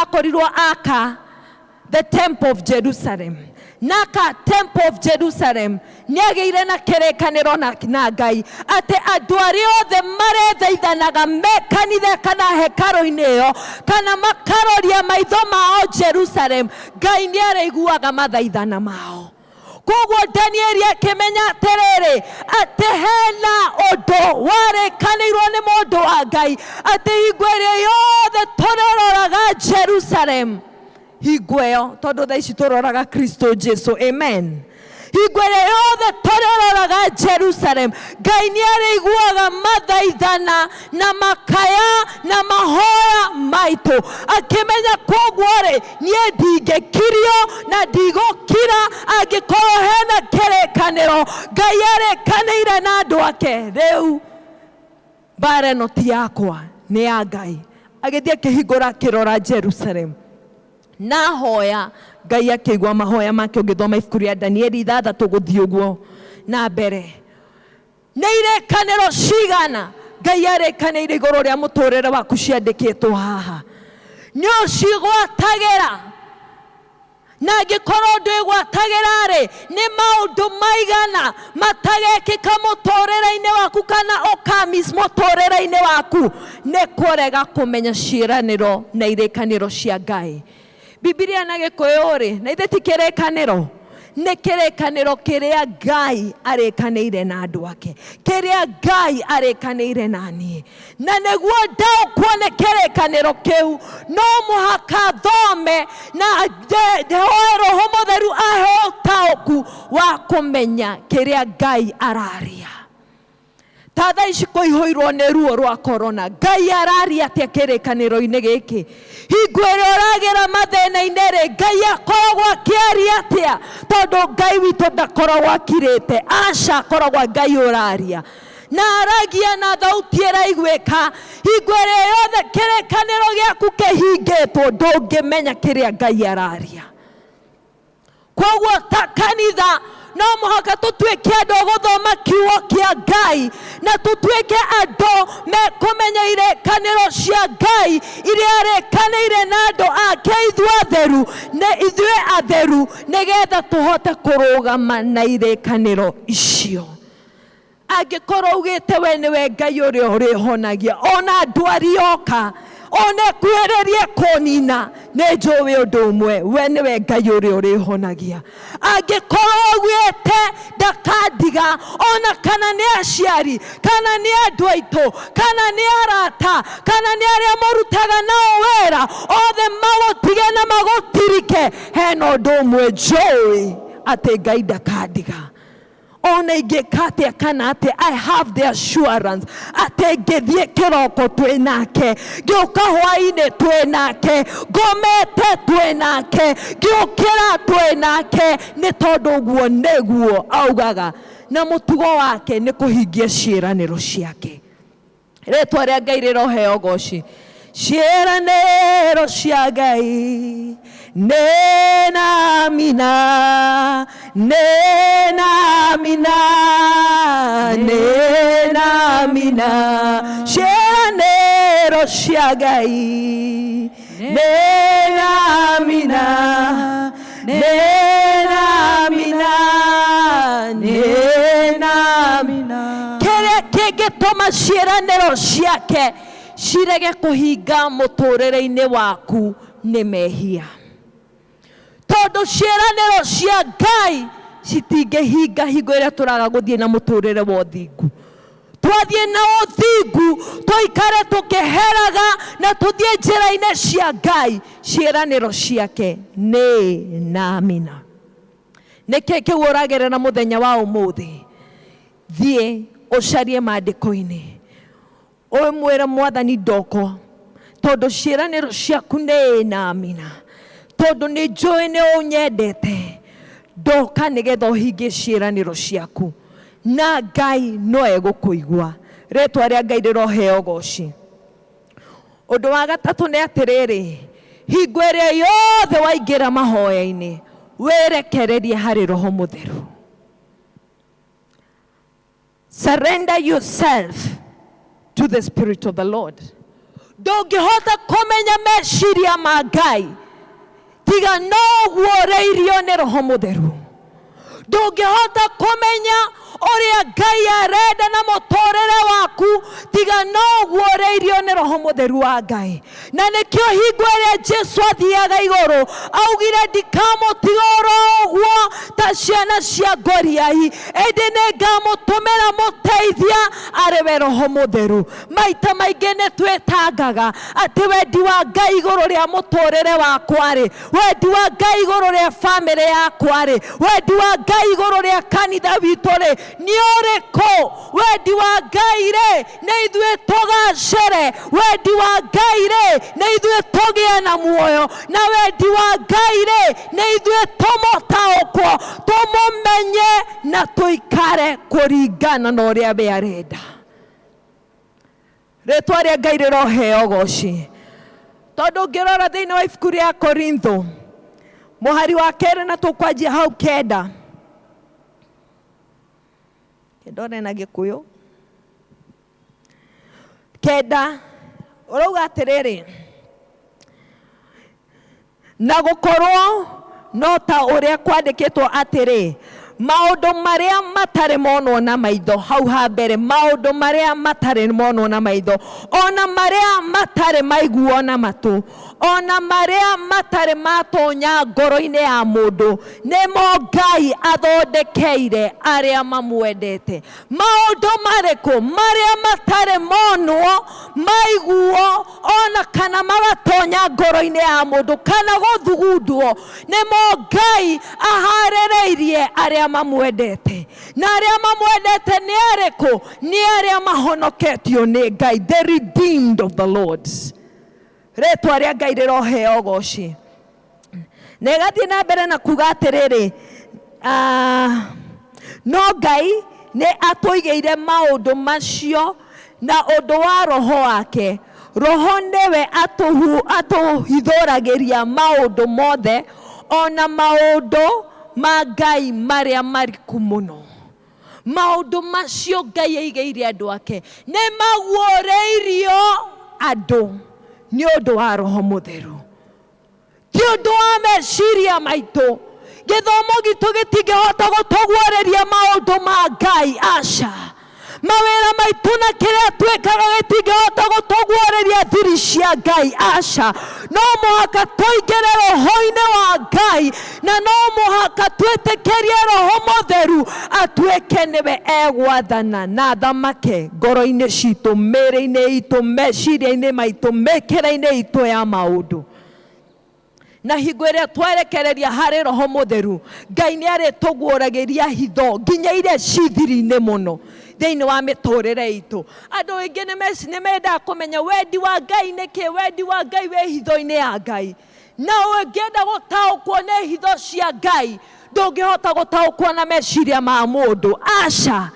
akorirwo aka the temple of Jerusalem. Naka temple of Jerusalem nĩagĩire na kĩrĩkanĩro na Ngai atĩ andũ arĩa othe marethaithanaga me kanitha kana hekarũ-inĩ ĩyo kana makaroria maitho mao Jerusalem, Ngai nĩarĩiguaga mathaithana mao. Koguo Danieli akĩmenya atĩrĩrĩ, atĩ hena ũndũ warĩkanĩirwo nĩ mũndũ wa Ngai, atĩ hingo ĩrĩa yothe tũrĩroraga Jerusalem, hingo ĩyo, tondũ thaa ici tũroraga Kristo Jesu, amen. Hingo ĩrĩa yothe tũrĩroraga Jerusalem, Ngai nĩarĩiguaga mathaithana na makaya na mahoya maitũ. Akĩmenya koguo rĩ, niĩ ndingĩkirio na ndigũkira angĩkorwo hena kĩrĩkanĩro Ngai arĩkanĩire na andũ ake. Rĩu mbara ĩno ti yakwa, nĩ ya Ngai. Agĩthiĩ akĩhingũra akĩrora Jerusalem na hoya, Ngai akĩigua mahoya make. Ũngĩthoma ibuku rĩa Danieli 6 gũthiĩ ũguo na mbere, nĩ irĩkanĩro cigana Ngai arĩkanĩire igũrũ rĩa mũtũrĩre waku ciandĩkĩtwo haha? Nĩ ũcigwatagĩra? Na angĩkorwo ndwĩgwatagĩra rĩ, nĩ maũndũ maigana matagekĩka mũtũrĩre-inĩ waku kana ũkamis mũtũrĩre-inĩ waku nĩ kũrega kũmenya ciĩranĩro na irĩkanĩro cia Ngai. Bibilia na Gĩkũyũ rĩ, na ithe ti kĩrĩkanĩro, nĩ kĩrĩkanĩro kĩrĩa Ngai arĩkanĩire na andũ ake, kĩrĩa Ngai arĩkanĩire na niĩ. Na nĩguo ndaũkwo nĩ kĩrĩkanĩro kĩu, no mũhaka thome na hoe Roho Mũtheru ahe ũtaũku wa kũmenya kĩrĩa Ngai araria. Ta thaa ici kũihũirwo nĩ ruo rwa korona, Ngai araria atĩa kĩrĩkanĩro-inĩ gĩkĩ? Hingo ĩrĩa ũragĩra mathĩna-inĩ rĩ, Ngai akoragwo akĩaria atĩa? Tondũ Ngai witũ ndakoragwo akirĩte, aca, akoragwo Ngai ũraria na aragia na thauti ĩraiguĩka. Hingo ĩrĩa yothe kĩrĩkanĩro gĩaku kĩhingĩtwo, ndũngĩmenya kĩrĩa Ngai araria. Koguo ta kanitha no mũhaka tũtuĩke andũ a gũthoma kiugo kĩa Ngai, na tũtuĩke andũ mekũmenya irĩkanĩro cia Ngai iria arĩkanĩire na andũ ake ithuĩ atheru, nĩ ithuĩ atheru, nĩgetha tũhote kũrũgama na irĩkanĩro icio. Angĩkorwo ugĩte we nĩwe Ngai ũrĩa ũrĩhonagia, ona ndwari yoka, ona ĩkuhĩrĩrie kũnina, nĩ njũĩ ũndũ ũmwe, we nĩwe Ngai ũrĩa ũrĩhonagia. Angĩkorwo ugĩte ndakandiga, ona kana nĩ aciari, kana nĩ andũ aitũ, kana nĩ arata, kana nĩ arĩa mũrutaga nao wĩra, othe magũtige na magũtirike, hena ũndũ ũmwe njũĩ, atĩ Ngai ndakandiga. Ona ingĩka atĩa kana atĩa, I have the assurance atĩ ngĩthiĩ kĩroko twĩ nake, ngĩũka hwainĩ twĩ nake, ngomete twĩ nake, ngĩũkĩra twĩ nake, nĩ tondũ ũguo nĩguo augaga, na mũtugo wake nĩ kũhingia ciĩranĩro ciake. Rĩtwa rĩa Ngai rĩroheo goci. Ciĩranĩro cia Ngai nĩ na mina, nĩ na mina, nĩ na mina. Ciĩranĩro cia Ngai nĩ na mina, nĩ na mina, nĩ na mina. Kĩrĩa kĩngĩtũma ciĩranĩro ciake cirege kũhinga mũtũrĩre-inĩ waku nĩ mehia, tondũ ciĩranĩro cia Ngai citingĩhinga hingo ĩrĩa tũraga gũthiĩ na mũtũrĩre wa ũthingu. Twathiĩ na ũthingu, tũikare tũkĩheraga na tũthiĩ njĩra-inĩ cia Ngai, ciĩranĩro ciake nĩ na amina. Nĩkĩ kĩu ũragerera mũthenya wa ũmũthĩ? Thiĩ ũcarie maandĩko-inĩ, ũmwĩre Mwathani ndoko, tondũ ciĩranĩro ciaku nĩ na amina, tondũ nĩ njũĩ nĩ ũnyendete, ndoka nĩgetha ũhingie ciĩranĩro ciaku, na Ngai no egũkũigua. Rĩtwa rĩa Ngai rĩroheo goci. Ũndũ wa gatatũ nĩ atĩrĩrĩ, hingo ĩrĩa yothe waingĩra mahoya-inĩ, wĩrekererie harĩ Roho Mũtheru. Surrender yourself to the Spirit of the Lord. Ndũngĩhota kũmenya meciria ma Ngai tiga no guoreirio nĩ Roho Mũtheru. Ndũngĩhota kũmenya ũrĩa Ngai arenda na mũtũrĩre waku tiga no guoreirio nĩ Roho Mũtheru wa Ngai. Na nĩkĩo hingo ĩrĩa Jesu athiaga igũrũ augire, ndikamũtiga oro ũguo ta ciana cia ngoriai, ĩndĩ nĩ ngamũtũmĩra mũteithia arĩ we Roho Mũtheru. Maita maingĩ nĩ twĩtangaga atĩ wendi wa Ngai igũrũ rĩa mũtũrĩre wakwa rĩ, wendi wa Ngai igũrũ rĩa bamĩrĩ yakwa rĩ, wendi wa Ngai igũrũ rĩa kanitha witũ rĩ, nĩ ũrĩkũ? Wendi wa Ngai rĩ, nĩ ithuĩ tũgacĩre. Wendi wa Ngai rĩ, nĩ ithuĩ tũgĩe na muoyo. Na wendi wa Ngai rĩ, nĩ ithuĩ tũmũtaũkwo, tũmũmenye na tũikare kũringana na ũrĩa we arenda. Rĩtwa rĩa Ngai rĩroheo goci. Tondũ ũngĩrora thĩinĩ wa ibuku rĩa Korintho mũhari wa kerĩ na tũkwanjia hau kenda, ndore na Gĩkũyũ, kenda ũrauga atĩrĩrĩ, na gũkorwo no ta ũrĩa kwandĩkĩtwo atĩrĩ, maũndũ marĩa matarĩ monwo na maitho, hau ha mbere, maũndũ marĩa matarĩ monwo na maitho, ona marĩa matarĩ maiguo na matũ, ona marĩa matarĩ matonya ngoro-inĩ ya mũndũ, nĩmo Ngai athondekeire arĩa mamwendete. Maũndũ marĩkũ? Marĩa matarĩ monwo, maiguo, ona kana magatonya ngoro-inĩ ya mũndũ kana gũthugundwo, nĩmo Ngai aharĩrĩirie arĩa mamwendete. Na arĩa mamwendete nĩ arĩkũ? Nĩ arĩa mahonoketio nĩ Ngai, the redeemed of the Lord. Rĩtwa rĩa Ngai rĩroheo goci. Na ĩgathiĩ na mbere na kuga atĩrĩrĩ, no Ngai nĩ atũigĩire maũndũ macio na ũndũ wa Roho wake. Roho nĩwe atũhithũragĩria maũndũ mothe, ona maũndũ ma Ngai marĩa mariku mũno. Maũndũ macio Ngai aigĩire andũ ake nĩ maguũrĩirio andũ nĩ ũndũ wa Roho Mũtheru, ti ũndũ wa meciria maitũ. Gĩthomo gitũ gĩtingĩhota gũtũguũrĩria maũndũ ma Ngai, aca. Mawĩra maitũ na kĩrĩa twĩkaga gĩtingĩhota gũtũguũrĩria thiri cia Ngai, aca. No mũhaka tũingĩre roho-inĩ wa Ngai, na no mũhaka twĩtĩkĩrie Roho Mũtheru atuĩke nĩwe egwathana na athamake ngoro-inĩ citũ, mĩĩrĩ-inĩ itũ, meciria-inĩ maitũ, mĩkĩre-inĩ itũ ya maũndũ. Na hingo ĩrĩa twerekereria harĩ Roho Mũtheru, Ngai nĩ arĩtũguũragĩria hitho nginya iria ci thiri-inĩ mũno thĩinĩ wa mĩtũrĩre itũ. Andũ aingĩ nĩ mendaga kũmenya wendi wa Ngai nĩ kĩ, wendi wa Ngai wĩ hitho-inĩ ya Ngai. Na ũngĩenda gũtaũkwo nĩ hitho cia Ngai, ndũngĩhota gũtaũkwo na meciria ma mũndũ. Aca.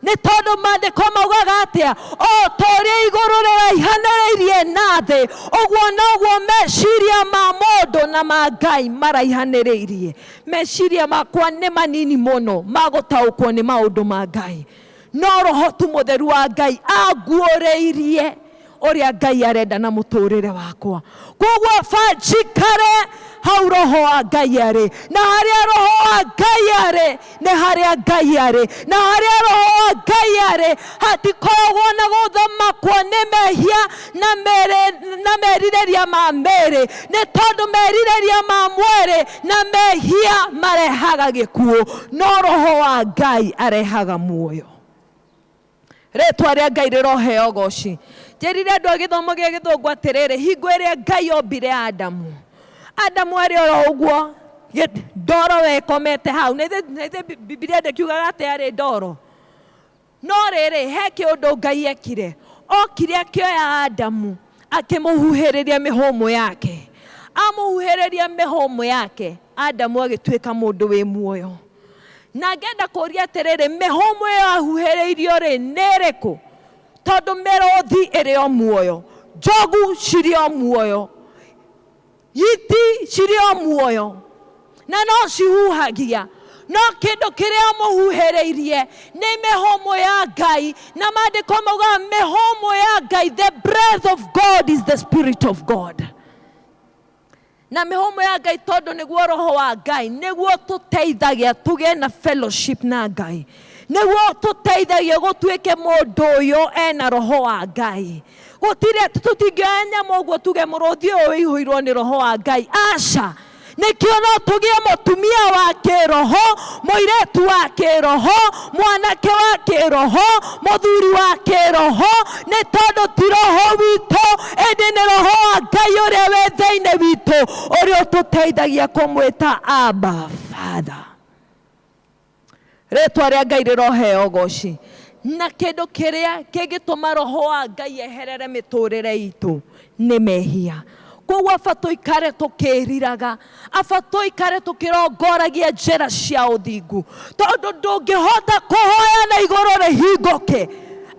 Nĩ tondũ maandĩko maugaga atĩa? O ta ũrĩa igũrũ rĩraihanĩrĩirie na thĩ, ũguo noguo meciria ma mũndũ na ma Ngai maraihanĩrĩirie. Meciria makwa nĩ manini mũno ma gũtaũkwo nĩ maũndũ ma Ngai, no Roho tu Mũtheru wa Ngai anguũrĩirie ũrĩa Ngai arenda na mũtũrĩre wakwa. Koguo aba njikare hau Roho wa Ngai arĩ, na harĩa Roho wa Ngai arĩ nĩ harĩa Ngai arĩ, na harĩa Roho wa Ngai arĩ hatikoragwo na gũthamakwo nĩ mehia na mĩrĩ, na merirĩria ma mĩĩrĩ, nĩ tondũ merirĩria ma mwĩrĩ na mehia marehaga gĩkuũ, no Roho wa Ngai arehaga muoyo. Rĩtwa rĩa Ngai rĩroheo goci. Njĩrire andũ a gĩthomo gĩa gĩthũngũ atĩrĩrĩ, hingo ĩrĩa Ngai ombire Adamu, Adamu arĩ oro ũguo ndoro wekomete hau. Na ithe Bibilia ndĩkiugaga atĩ arĩ ndoro. No rĩrĩ, he kĩũndũ Ngai ekire. Okire akĩoya Adamu, akĩmũhuhĩrĩria mĩhũmũ yake. Amũhuhĩrĩria mĩhũmũ yake, Adamu agĩtuĩka mũndũ wĩ muoyo. Na ngenda kũria atĩrĩrĩ, mĩhũmũ ĩyo ahuhĩrĩirio rĩ, nĩ ĩrĩkũ? Tondũ mĩrũthi ĩrĩ o muoyo, njogu cirĩ o muoyo, hiti cirĩ o muoyo, na no cihuhagia. No kĩndũ kĩrĩa mũhuhĩrĩirie nĩ mĩhũmũ ya Ngai, na maandĩko maugaga mĩhũmũ ya Ngai, the breath of God is the spirit of God. Na mĩhũmũ ya Ngai tondũ nĩguo Roho wa Ngai, nĩguo tũteithagia tũgĩe na fellowship na Ngai, nĩguo tũteithagia gũtuĩke mũndũ ũyũ ena Roho wa Ngai. Gũtirĩ, tũtingĩoya nyamũ ũguo tuge mũrũthi ũyũ ũihũirwo nĩ Roho wa Ngai. Aca. Nĩkĩo no tũgĩe mũtumia wa kĩroho, mũirĩtu wa kĩroho, mwanake wa kĩroho, mũthuri wa kĩroho, nĩ tondũ ti roho witũ, ĩndĩ nĩ Roho wa Ngai ũrĩa wĩ thĩinĩ witũ, ũrĩa ũtũteithagia kũmwĩta Abba Father. Rĩtwa rĩa Ngai rĩroheo goci. Na kĩndũ kĩrĩa kĩngĩtũma Roho wa Ngai eherere mĩtũrĩre itũ nĩ mehia. Koguo aba tũikare tũkĩriraga, aba tũikare tũkĩrongoragia njĩra cia ũthingu, tondũ ndũngĩhota kũhoya na igũrũ rĩhingũke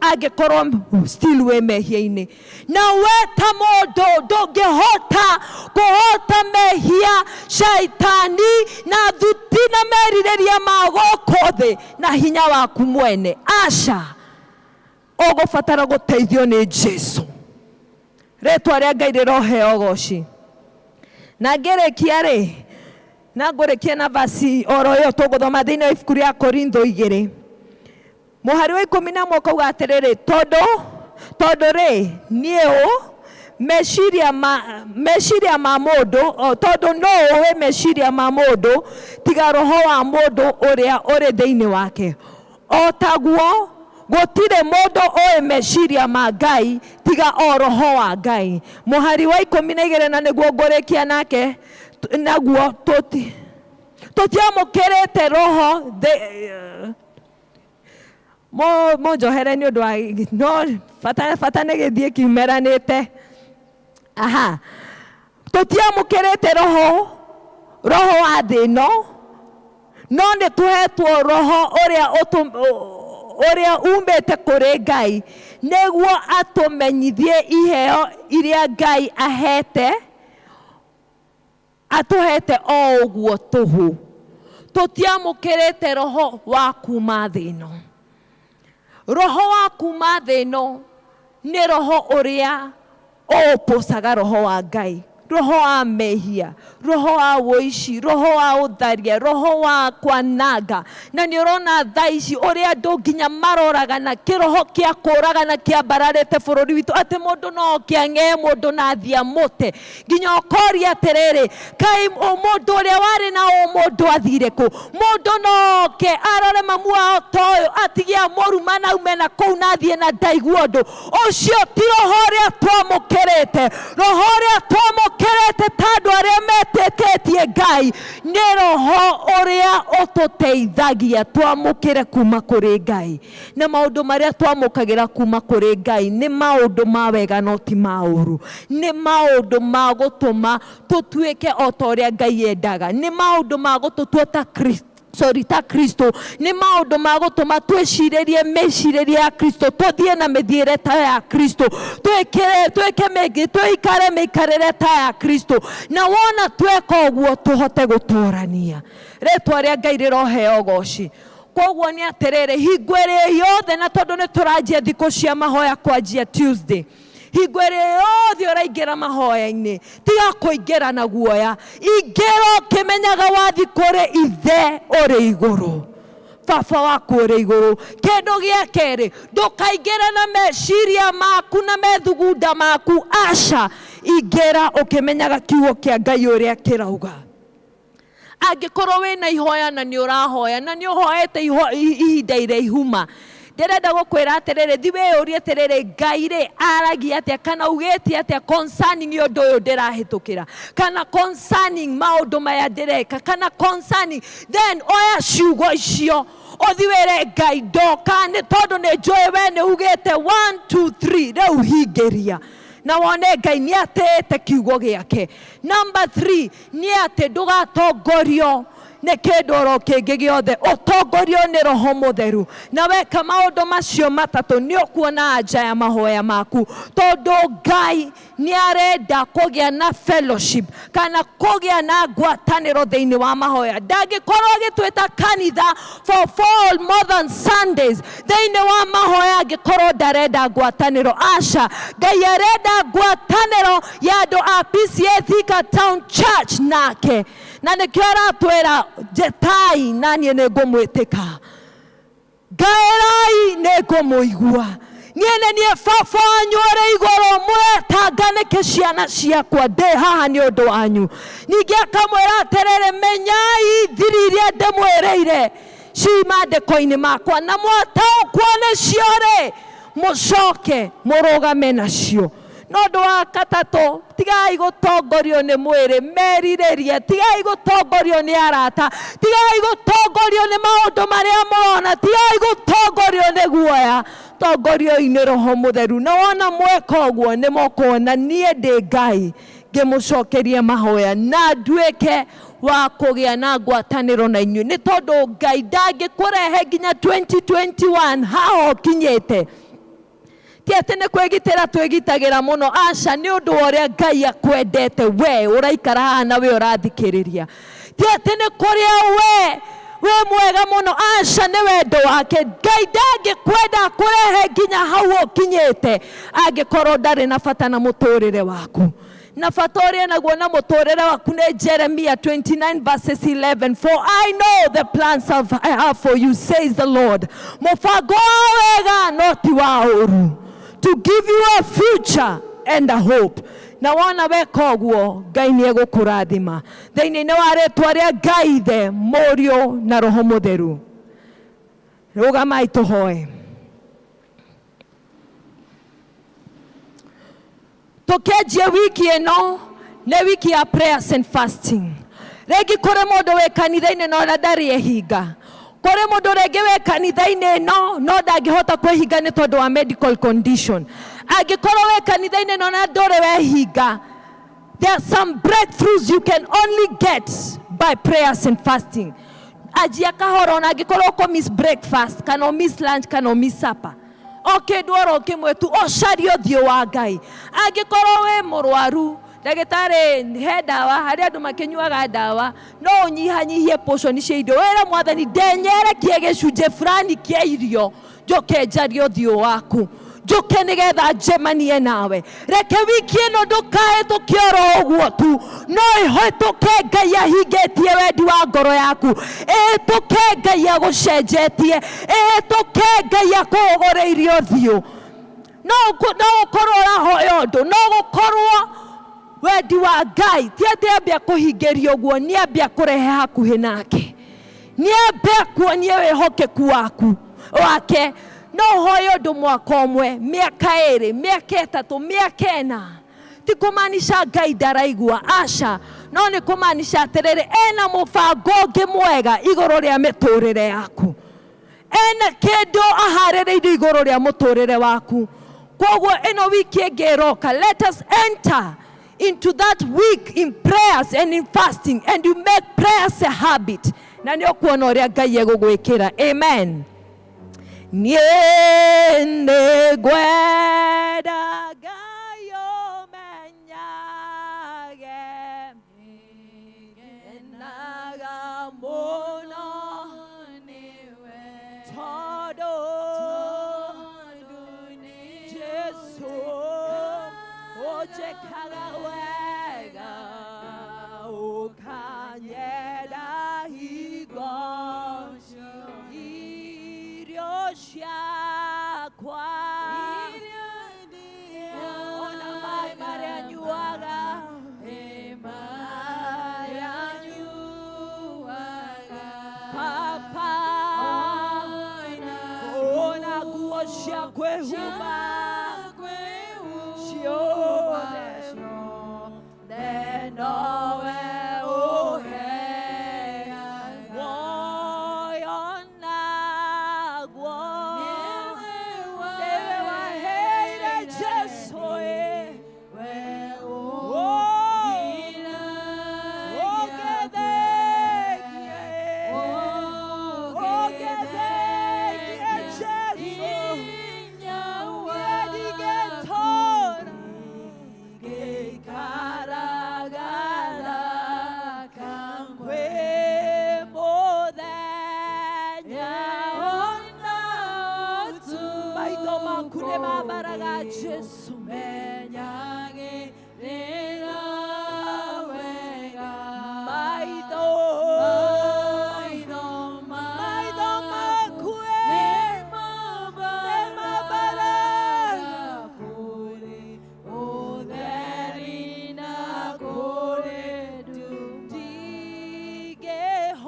angĩkorwo still wĩ mehia-inĩ. Na we ta mũndũ ndũngĩhota kũhota mehia, shaitani na thuti na merirĩria ma gũkũ thĩ na hinya waku mwene. Aca, ũgũbatara gũteithio nĩ Jesu. Rĩtwa rĩa Ngai rĩroheo goci. Na ngĩrĩkia rĩ, na ngũrĩkie na vasi oro ĩyo tũgũthoma thĩinĩ wa ibuku rĩa Korintho 2 mũhari wa 11 ũkauga atĩrĩrĩ, tondũ tondũ rĩ niĩ ũ meciria ma meciria ma mũndũ, tondũ no ũĩ meciria ma mũndũ tiga roho wa mũndũ ũrĩa ũrĩ thĩinĩ wake. O taguo gũtirĩ mũndũ ũĩ meciria ma Ngai tiga o Roho wa Ngai. Mũhari wa 12 na nĩguo ngũrĩkia nake, naguo tũtiamũkĩrĩte roho mũnjohere nĩ ũndũ wa no bata, bata nĩ gĩthiĩ kiumeranĩte. Aha, tũtiamũkĩrĩte roho roho wa thĩ ĩno, no nĩ tũhetwo roho ũrĩa ũrĩa umĩte kũrĩ Ngai, nĩguo atũmenyithie iheo iria Ngai ahete atũhete o ũguo tũhũ. Tũtiamũkĩrĩte roho wa kuma thĩ ĩno. Roho wa kuma thĩ ĩno nĩ roho ũrĩa ũũpũcaga roho wa Ngai, roho wa mehia, roho wa ũici, roho wa ũtharia, roho wa kwananga. Na nĩ ũrona thaa ici ũrĩa andũ nginya maroragana, kĩroho kĩa kũragana kĩambararĩte bũrũri witũ, atĩ mũndũ no oke ang'ee mũndũ na athiĩ amũte. Nginya ũkoria atĩrĩrĩ, kaĩ mũndũ ũrĩa warĩ na ũmũndũ athire kũ? Mũndũ no oke arore mamu wao ta ũyũ atige amũruma na aume na kũu na athiĩ na ndaigua ũndũ. Ũcio ti roho ũrĩa twamũkĩrĩte. Roho ũrĩa twamũkĩrĩte Twamũkĩrĩte ta andũ arĩa metĩkĩtie Ngai nĩ roho ũrĩa ũtũteithagia twamũkĩre kuma kũrĩ Ngai. Na maũndũ marĩa twamũkagĩra kuma kũrĩ Ngai nĩ maũndũ ma wega no ti ma ũru. Nĩ maũndũ ma gũtũma tũtuĩke o ta ũrĩa Ngai endaga. Nĩ maũndũ ma gũtũtua ta Kristo. Sorry, ta Kristo. Nĩ maũndũ ma gũtũma twĩcirĩrie mĩcirĩrie ya Kristo, tũthiĩ na mĩthiĩre ta ya Kristo, twĩkĩre twĩke mĩngĩ, tũikare mĩikarĩre ta ya Kristo. Na wona tweka ũguo tũhote gũtũrania. Rĩtwa rĩa Ngai rĩroheo ũgoci. Koguo nĩ atĩrĩrĩ, hingo ĩrĩa yothe, na tondũ nĩ tũranjia thikũ cia mahoya kwanjia Tuesday, hingo ĩrĩa yothe ũraingĩra mahoya-inĩ, tiga kũingĩra na guoya, ingĩra ũkĩmenyaga wathi kũrĩ ithe ũrĩ igũrũ, baba waku ũrĩ igũrũ. Kĩndũ gĩa kerĩ, ndũkaingĩre na meciria maku na methugunda maku, aca, ingĩra ũkĩmenyaga kiugo kĩa Ngai ũrĩa kĩrauga. Angĩkorwo wĩna ihoya na nĩ ũrahoya na nĩ ũhoete ihinda iraihu ma, ndĩrenda gũkwĩra atĩrĩrĩ, thi wĩyũrie atĩrĩrĩ, Ngai rĩ aragia atĩa kana augĩte atĩa concerning ũndũ ũyũ ndĩrahĩtũkĩra, kana concerning maũndũ maya ndĩreka, kana concerning, then oya ciugo icio ũthi wĩre Ngai ndoka nĩ tondũ nĩ njũĩ we nĩ ugĩte 1 2 3, rĩu hingĩria na wone Ngai nĩ atĩĩte kiugo gĩake. Number 3 nĩ atĩ ndũgatongorio nĩ kĩndũ oro kĩngĩ gĩothe, ũtongorio nĩ Roho Mũtheru. Na weka maũndũ macio matatũ nĩ ũkuona anja ya mahoya maku, tondũ Ngai nĩ arenda kũgĩa na fellowship kana kũgĩa na ngwatanĩro thĩinĩ wa mahoya. Ndangĩkorwo agĩtwĩta kanitha for 4 more than Sundays thĩinĩ wa mahoya angĩkorwo ndarenda ngwatanĩro. Aca, Ngai arenda ngwatanĩro ya andũ a PCEA Thika Town Church nake, na nĩkĩo aratwĩra njetai na niĩ nĩ ngũmwĩtĩka, ngaĩrai nĩ ngũmũigua, niĩ nĩ niĩ baba wanyu ũrĩ igũrũ, mũretanga nĩkĩ ciana ciakwa, ndĩ haha nĩ ũndũ wanyu. Ningĩ akamwĩra atĩrĩrĩ, menyai thiri iria ndĩmwĩrĩire ci maandĩko-inĩ makwa, na mwataũkwo nĩcio rĩ, mũcoke mũrũgame nacio. No ũndũ wa gatatũ, tigai gũtongorio nĩ mwĩrĩ, merirĩria, tigai gũtongorio nĩ arata, tigai gũtongorio nĩ maũndũ marĩa mũrona, tigai gũtongorio nĩ guoya, tongorioi nĩ Roho Mũtheru. Na wona mweka ũguo nĩ mũkuona niĩ ndĩ Ngai ngĩmũcokeria mahoya na nduĩke wa kũgĩa na ngwatanĩro na inyuĩ, nĩ tondũ Ngai ndangĩkũrehe nginya 2021 haha ũkinyĩte. Ti atĩ nĩ kwĩgitĩra twĩgitagĩra mũno, aca, nĩ ũndũ wa ũrĩa Ngai akwendete we ũraikara haha na we ũrathikĩrĩria. Ti atĩ nĩ kũrĩa we wĩ mwega mũno, aca, nĩ wendo wake. Ngai ndangĩkwenda akũrehe nginya hau ũkinyĩte angĩkorwo ndarĩ na bata na mũtũrĩre waku. Na bata ũrĩa naguo na mũtũrĩre waku nĩ Jeremiah 29 verses 11, for I know the plans I have for you, says the Lord, mũbango wa wega no ti wa ũru, to give you a future and a hope. Na wona weka ũguo Ngai nĩ egũkũrathima thĩinĩ-inĩ wa rĩtwa rĩa Ngai Ithe, Mũriũ na Roho Mũtheru. Rũgamai tũhoe. Tũkĩanjia wiki ĩno nĩ wiki ya prayers and fasting. Rĩngĩ kũrĩ mũndũ wĩ kanitha-inĩ no na ndarĩ ehinga, kũrĩ mũndũ rĩngĩ wĩ kanitha-inĩ ĩno no ndangĩhota kwĩhinga nĩ tondũ wa medical condition. Angĩkorwo wĩ kanitha-inĩ ĩno na ndũrĩ wehinga, there are some breakthroughs you can only get by prayers and fasting. Anjia kahora, ona angĩkorwo ũkũ miss breakfast kana ũ miss lunch kana ũ miss supper, o kĩndũ oro kĩmwe tu, ũcarie ũthiũ wa Ngai. Angĩkorwo wĩ mũrwaru, ndagĩtarĩ he ndawa, harĩ andũ makĩnyuaga ndawa, no ũnyihanyihie portion cia irio, wĩre Mwathani ndenyerekie gĩcunjĩ fulani kĩa irio, njoke njarie ũthiũ waku, njoke nĩgetha njemanie nawe. Reke wiki ĩno ndũkahĩtũke oro ũguo tu, no ĩhĩtũke Ngai ahingĩtie wendi wa ngoro yaku, ĩhĩtũke Ngai agũcenjetie, ĩhĩtũke Ngai akũhũgũrĩirie ũthiũ. No gũkorwo ũrahoya ũndũ, no gũkorwo wendi wa Ngai ti atĩ ambia kũhingĩria ũguo, nĩ ambia kũrehe hakuhĩ nake, nĩ ambia kuonia wĩhokeku waku wake. No ũhoye ũndũ mwaka ũmwe, mĩaka ĩrĩ, mĩaka ĩtatũ, mĩaka ĩna. Ti kũmaanisha Ngai ndaraigua, aca, no nĩ kũmaanisha atĩrĩrĩ, ena mũbango ũngĩ mwega igũrũ rĩa mĩtũrĩre yaku, ena kĩndũ aharĩrĩirie igũrũ rĩa mũtũrĩre waku. Koguo ĩno wiki ĩngĩ ĩroka, let us enter into that week in prayers and in fasting, and you make prayers a habit, na nĩ ũkuona ũrĩa Ngai egũgwĩkĩra. Amen. Niĩ nĩ ngwenda Ngai ũmenyage, ngenaga mũno tondũ Jesu ũnjĩkaga wega, ũkanyenda hingo irio ciakwa ona maĩ marĩa nyuaga, Baba, ona nguo cia kwĩhumba ciothe nowe ũheaga. Muoyo naguo nĩwe waheire Jesu ĩ. Oh, ũngĩthengie, ũngĩthengie Jesu, niĩ ndingĩtũũra ngĩikaraga kwĩ mũthenya. Maitho maku nĩ mambaraga Jesu. Maitho, maitho maku ĩ, nĩ mambaraga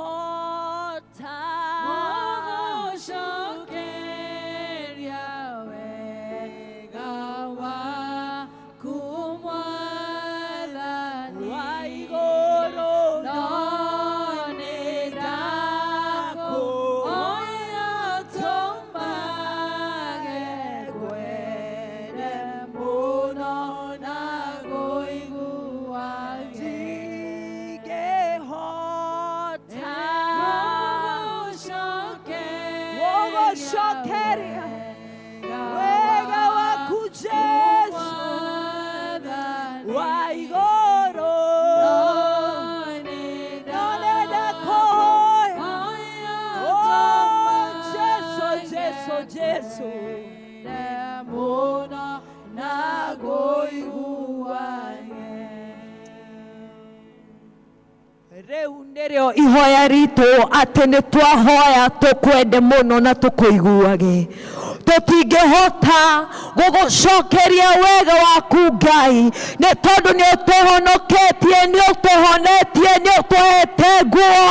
ndingĩhota. Gũcokeria wega waku Mwathani, wa igũrũ, no nĩ ndakũhoya ũtũmage ngwende mũno na ngũiguage. Ndingĩhota Gũgũcokeria gũgũcokeria wega waku Jesu wa igũrũ, no nĩ ndakũhoya. Oh, Jesu, Jesu, Jesu. Mũno na ngũiguage. Rĩu nĩrĩo ihoya ritũ, atĩ nĩ twahoya tũkwende mũno na tũkũiguage. Tũtingĩhota gũgũcokeria wega waku Ngai, nĩ tondũ nĩ ũtũhonoketie, nĩ ũtũhonetie, nĩ ũtũhete nguo,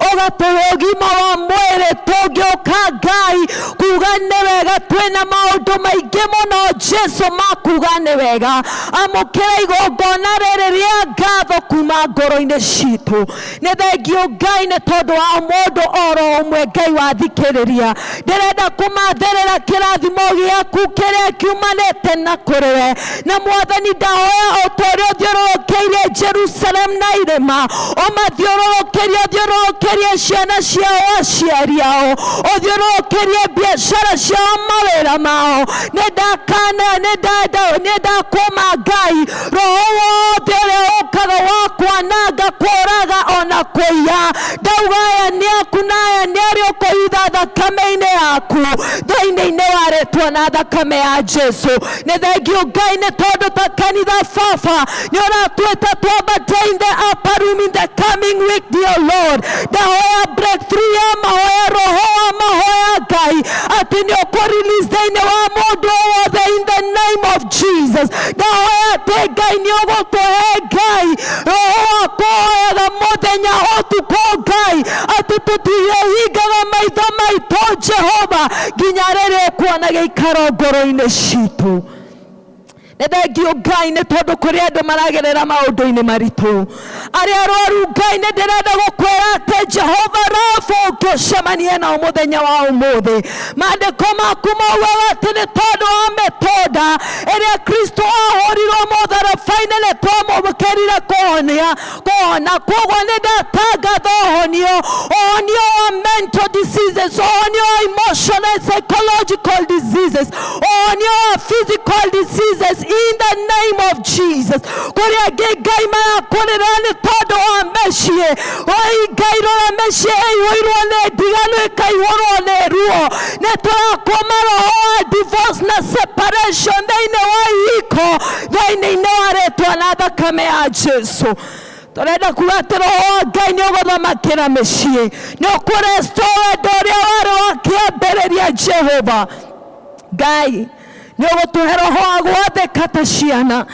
ũgatũhe ũgima wa mwĩrĩ. Tũngĩũka Ngai kuga nĩ wega, twĩna maũndũ maingĩ mũno Jesu makuga nĩ wega. Amũkĩra igongona rĩrĩ rĩa ngatho kuma ngoro-inĩ citũ. Nĩ thengio Ngai nĩ tondũ wa mũndũ oro ũmwe Ngai wathikĩrĩria. Ndĩrenda kũmathĩrĩra kĩrathimo gĩaku kĩrĩa kiumanĩte na kũrĩ we. Na Mwathani, ndahoya o ta ũrĩa ũthiũrũrũkĩirie Jerusalem na irĩma, ũmathiũrũrũkĩrie, ũthiũrũrũkĩrie ciana ciao, aciari ao, ũthiũrũrũkĩrie biacara ciao, mawĩra mao. Nĩ ndakana, nĩ ndakũma Ngai roho wothe ũrĩa ũkaga wa kwananga, kũraga ona kũiya. Ndauga aya nĩ aku na aya nĩ arĩa ũkũhitha thakame-inĩ yaku thĩinĩ-inĩ wa rĩtwa na thakame ya Jesu. Nĩ thengio Ngai nĩ tondũ ta kanitha Baba nĩ ũratwĩta twambate in the upper room in the coming week. Dear Lord, ndahoya breakthrough ya mahoya, roho wa mahoya Ngai, atĩ nĩ ũkũ-release thĩinĩ wa mũndũ o wothe in the name of Jesus. Ndahoya atĩ Ngai nĩ ũgũtũhe Ngai roho wa kũhoyaga mũthenya ũtukũ, Ngai, atĩ tũtigehingaga maitho maitũ Jehova nginya rĩrĩa ũkuona gĩikaro ngoro-inĩ citũ. Nĩ thengio Ngai nĩ tondũ kũrĩ andũ maragerera maũndũ-inĩ maritũ. Arĩa arwaru Ngai nĩ ndĩrenda gũkwĩra atĩ Jehova Rafa ũngĩ ũcemanie nao mũthenya wa ũmũthĩ. Maandĩko maku maugaga atĩ nĩ tondũ wa mĩtũnda ĩrĩa Kristo ahũrirwo mũtharaba-inĩ nĩ twamũkĩrire kũhonia kũhona. Koguo nĩ ndatangatha ũhonio, ũhonio wa mental diseases, ũhonio wa emotional and psychological diseases, ũhonio wa physical diseases in the name of Jesus. Kũrĩ angĩ Ngai marakũrĩra nĩ tondũ wa mĩciĩ. Oi Ngai rora mĩciĩ ĩihũirwo nĩ ndigano ĩkaihũrwo nĩ ruo. Nĩ tũrakũma roho wa divorce na separation thĩinĩ wa ihiko thĩinĩ-inĩ wa rĩtwa na thakame ya Jesu. Tũrenda kuga atĩ roho wa Ngai nĩ ũgũthamakĩra mĩciĩ, nĩ ũkũrestore wendo ũrĩa warĩ wa kĩambĩrĩria. Jehova Ngai nĩ ũgũtũhe roho wa gwathĩka ta ciana,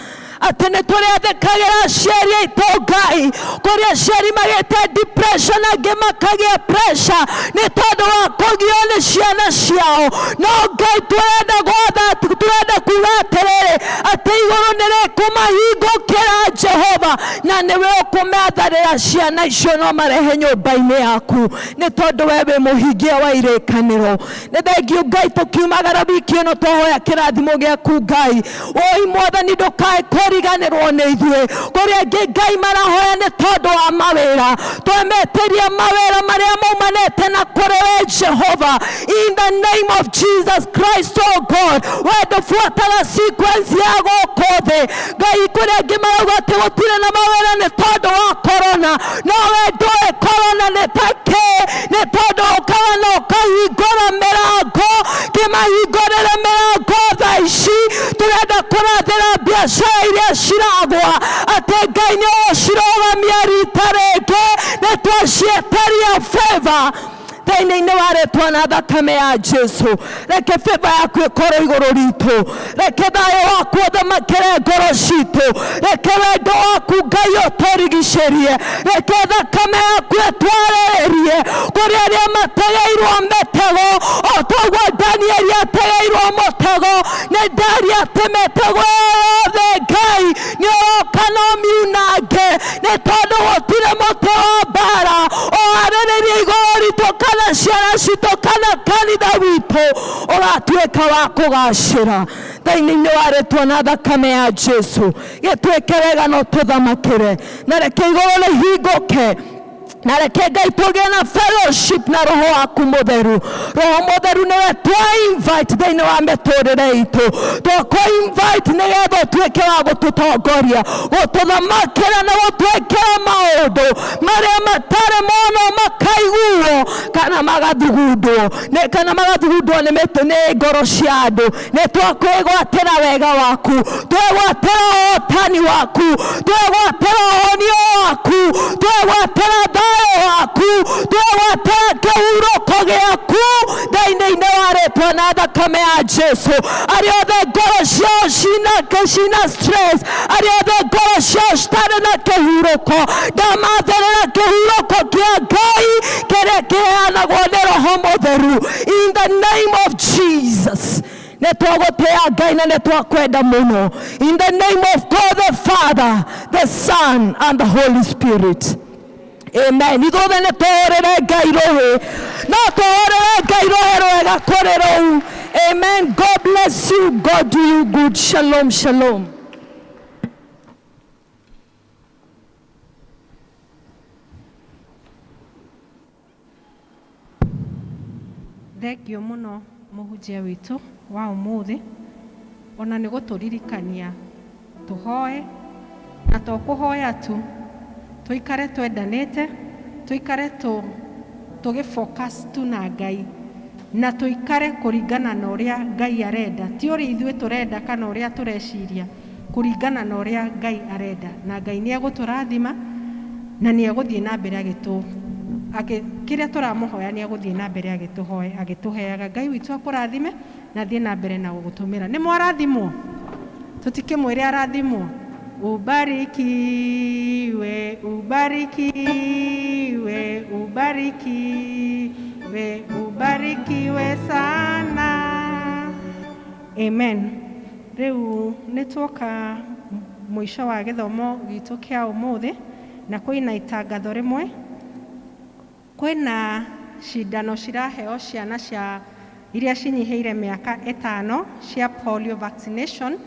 atĩ nĩ tũrĩathĩkagĩra aciari aitũ Ngai. Kũrĩ aciari magĩte depression, angĩ makagĩa pressure nĩ tondũ wa kũgio nĩ ciana ciao. No Ngai tũrenda gwatha, tũrenda kuga atĩrĩrĩ atĩ igũrũ nĩ rĩkũmahingũkĩra Jehova, na nĩwe ũkũmetharĩra ciana icio no marehe nyũmba-inĩ yaku nĩ tondũ we wĩ mũhingia wa irĩkanĩro. Nĩ thengio Ngai, tũkiumagara wiki ĩno twahoya kĩrathimo gĩaku Ngai. Oi Mwathani, ndũkae kũriganĩrwo nĩ ithuĩ. Kũrĩ angĩ Ngai marahoya nĩ tondũ wa mawĩra, twemetĩria mawĩra marĩa maumanĩte na kũrĩ we Jehova, in the name of Jesus Christ. Oh God, we ndũbuataga sequence ya gũkũ thĩ Ngai. Kũrĩ angĩ marauga atĩ gũtirĩ na mawĩra nĩ tondũ wa corona, no we ndũĩ corona nĩ ta kĩ, nĩ tondũ ũkaga na ũkahingũra mĩrango. Kĩmahingũrĩre mĩrango thaa ici. Tũrenda kũrathĩra biacara iria ciragwa atĩ Ngai nĩ ũgũcirũgamia rita rĩngĩ. Nĩ twaciĩtĩria favor thĩinĩ-inĩ wa rĩtwa na thakame ya Jesu. Reke favor yaku ĩkorwo igũrũ ritũ, reke thayũ waku ũthamakĩre ngoro citũ, reke wendo waku Ngai ũtũrigicĩrie, reke thakame yaku ĩtwarĩrĩrie kũrĩ arĩa mategeirwo mĩtego o toguo Danieli ategeirwo mũtego. Nĩ ndaria atĩ mĩtego ĩyo yothe Ngai nĩ ũroka na ũmiunange, nĩ tondũ gũtirĩ mũtĩ wa mbara ũharĩrĩrie igũrũ ritũ kana ciana citũ kana kanitha witũ ũgatuĩka wa kũgacĩra. Thĩinĩ-inĩ wa rĩtwa na thakame ya Jesu, gĩtuĩke wega na ũtũthamakĩre, na reke igũrũ rĩhingũke, na reke Ngai tũgĩe na fellowship na roho waku mũtheru. Roho mũtheru nĩwe twa invite thĩinĩ wa mĩtũrĩre itũ, twakũ invite nĩgetha ũtuĩke wa gũtũtongoria, gũtũthamakĩra na gũtwĩkĩra maũndũ marĩa matarĩ mono makaiguo kana magathugundwo kana magathugundwo nĩ mĩtũ nĩ ngoro cia andũ. Nĩ twakwĩgwatĩra wega waku, twegwatĩra ũhotani waku, twegwatĩra ũhonio waku, twegwatĩra thayũ waku, twegwatĩra kĩhurũko gĩaku thĩinĩ-inĩ wa rĩtwa na thakame ya Jesu. Arĩa othe ngoro ciao cina stress, arĩa othe ngoro ciao citarĩ na kĩhurũko, ndamatherera kĩhurũko kĩa Ngai kĩrĩa kĩheanagwo nĩ Roho Mũtheru, in the name of Jesus. Nĩ twagũtĩa Ngai na nĩ twakwenda mũno, in the name of God the Father, the Son and the Holy Spirit, amen. Ithuothe nĩ tũhũrĩre Ngai rũhĩ, no tũhũrĩre Ngai rũhĩ rwega kũrĩ rũu. Amen. God bless you. God do you good. Shalom, shalom. Thengio mũno mũhunjia witũ wa ũmũthĩ, ona nĩ gũtũririkania tũhoe, na to kũhoya tu, tũikare twendanĩte, tũikare tũgĩ focus tu na Ngai, na tũikare kũringana na ũrĩa Ngai arenda, ti ũrĩa ithuĩ tũrenda kana ũrĩa tũreciria, kũringana na ũrĩa Ngai arenda. Na Ngai nĩ egũtũrathima na nĩ egũthiĩ na mbere agĩtũ kĩrĩa tũramũhoya, nĩ egũthiĩ na mbere agĩtũhoe agĩtũheaga. Ngai witũ akũrathime na thiĩ na mbere na gũgũtũmĩra. Nĩ mwarathimwo, tũtikĩmwĩre arathimwo. Ubarikiwe, ubarikiwe, ubarikiwe, ubarikiwe sana. Amen. Rĩu nĩ tuoka mũico wa gĩthomo gitũ kĩa ũmũthĩ, na kwĩna itangatho rĩmwe. Kwĩna cindano ciraheo ciana cia iria cinyihĩire mĩaka 5 cia polio vaccination,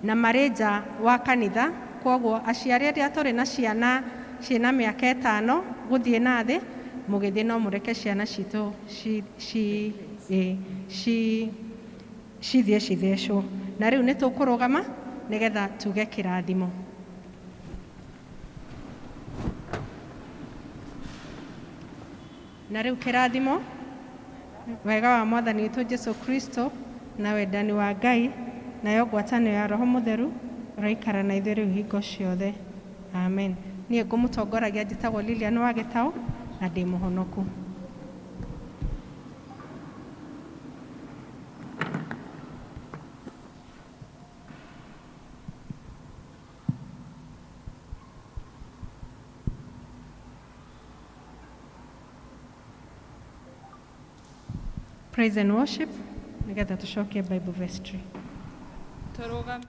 na marĩ nja wa kanitha. Kwoguo aciari arĩa tũrĩ na ciana ciĩna mĩaka 5 gũthiĩ na thĩ, mũgĩthiĩ no mũreke ciana citũ cithiĩ cithecwo. Na rĩu nĩ tũkũrũgama nĩgetha tuge kĩrathimo. Na rĩu kĩrathimo, wega wa Mwathani witũ Jesu Kristo na wendani wa Ngai nayo ngwatanĩro ya Roho Mũtheru ũraikara na ithuĩ rĩu hingo ciothe. Amen. Niĩ ngũmũtongoragia njĩtagwo Lilian wa Gĩtaũ na ndĩ mũhonoku. Praise and worship nĩgetha tũcokie Bible vestry. Tũrũgame.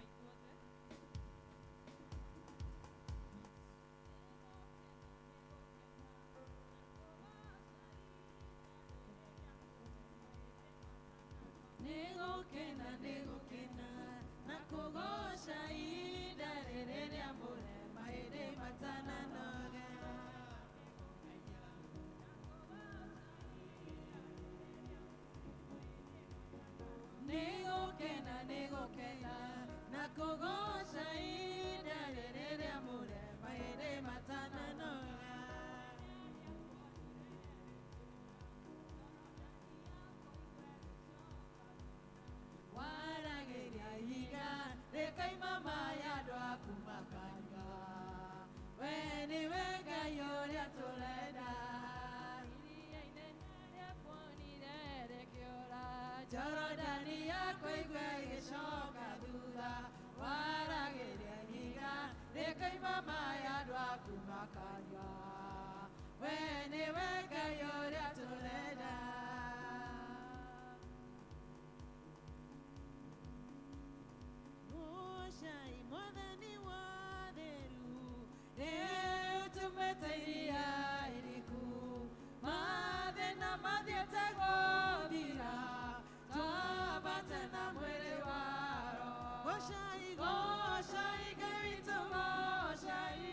Nĩgũkena na kũgoca ihinda rĩrĩ rĩamũre mahĩndĩ matananoga. Nĩgũkena na kũgoca ihinda rĩrĩ rĩamũre mahĩndĩ matananoga. Waragĩria ihiga rĩkoima maĩ andũ aku makanyua. We nĩwe Ngai ũrĩa tũrenda. Iria inene rĩakuonire rĩkĩũra, Jorodani yakũigua.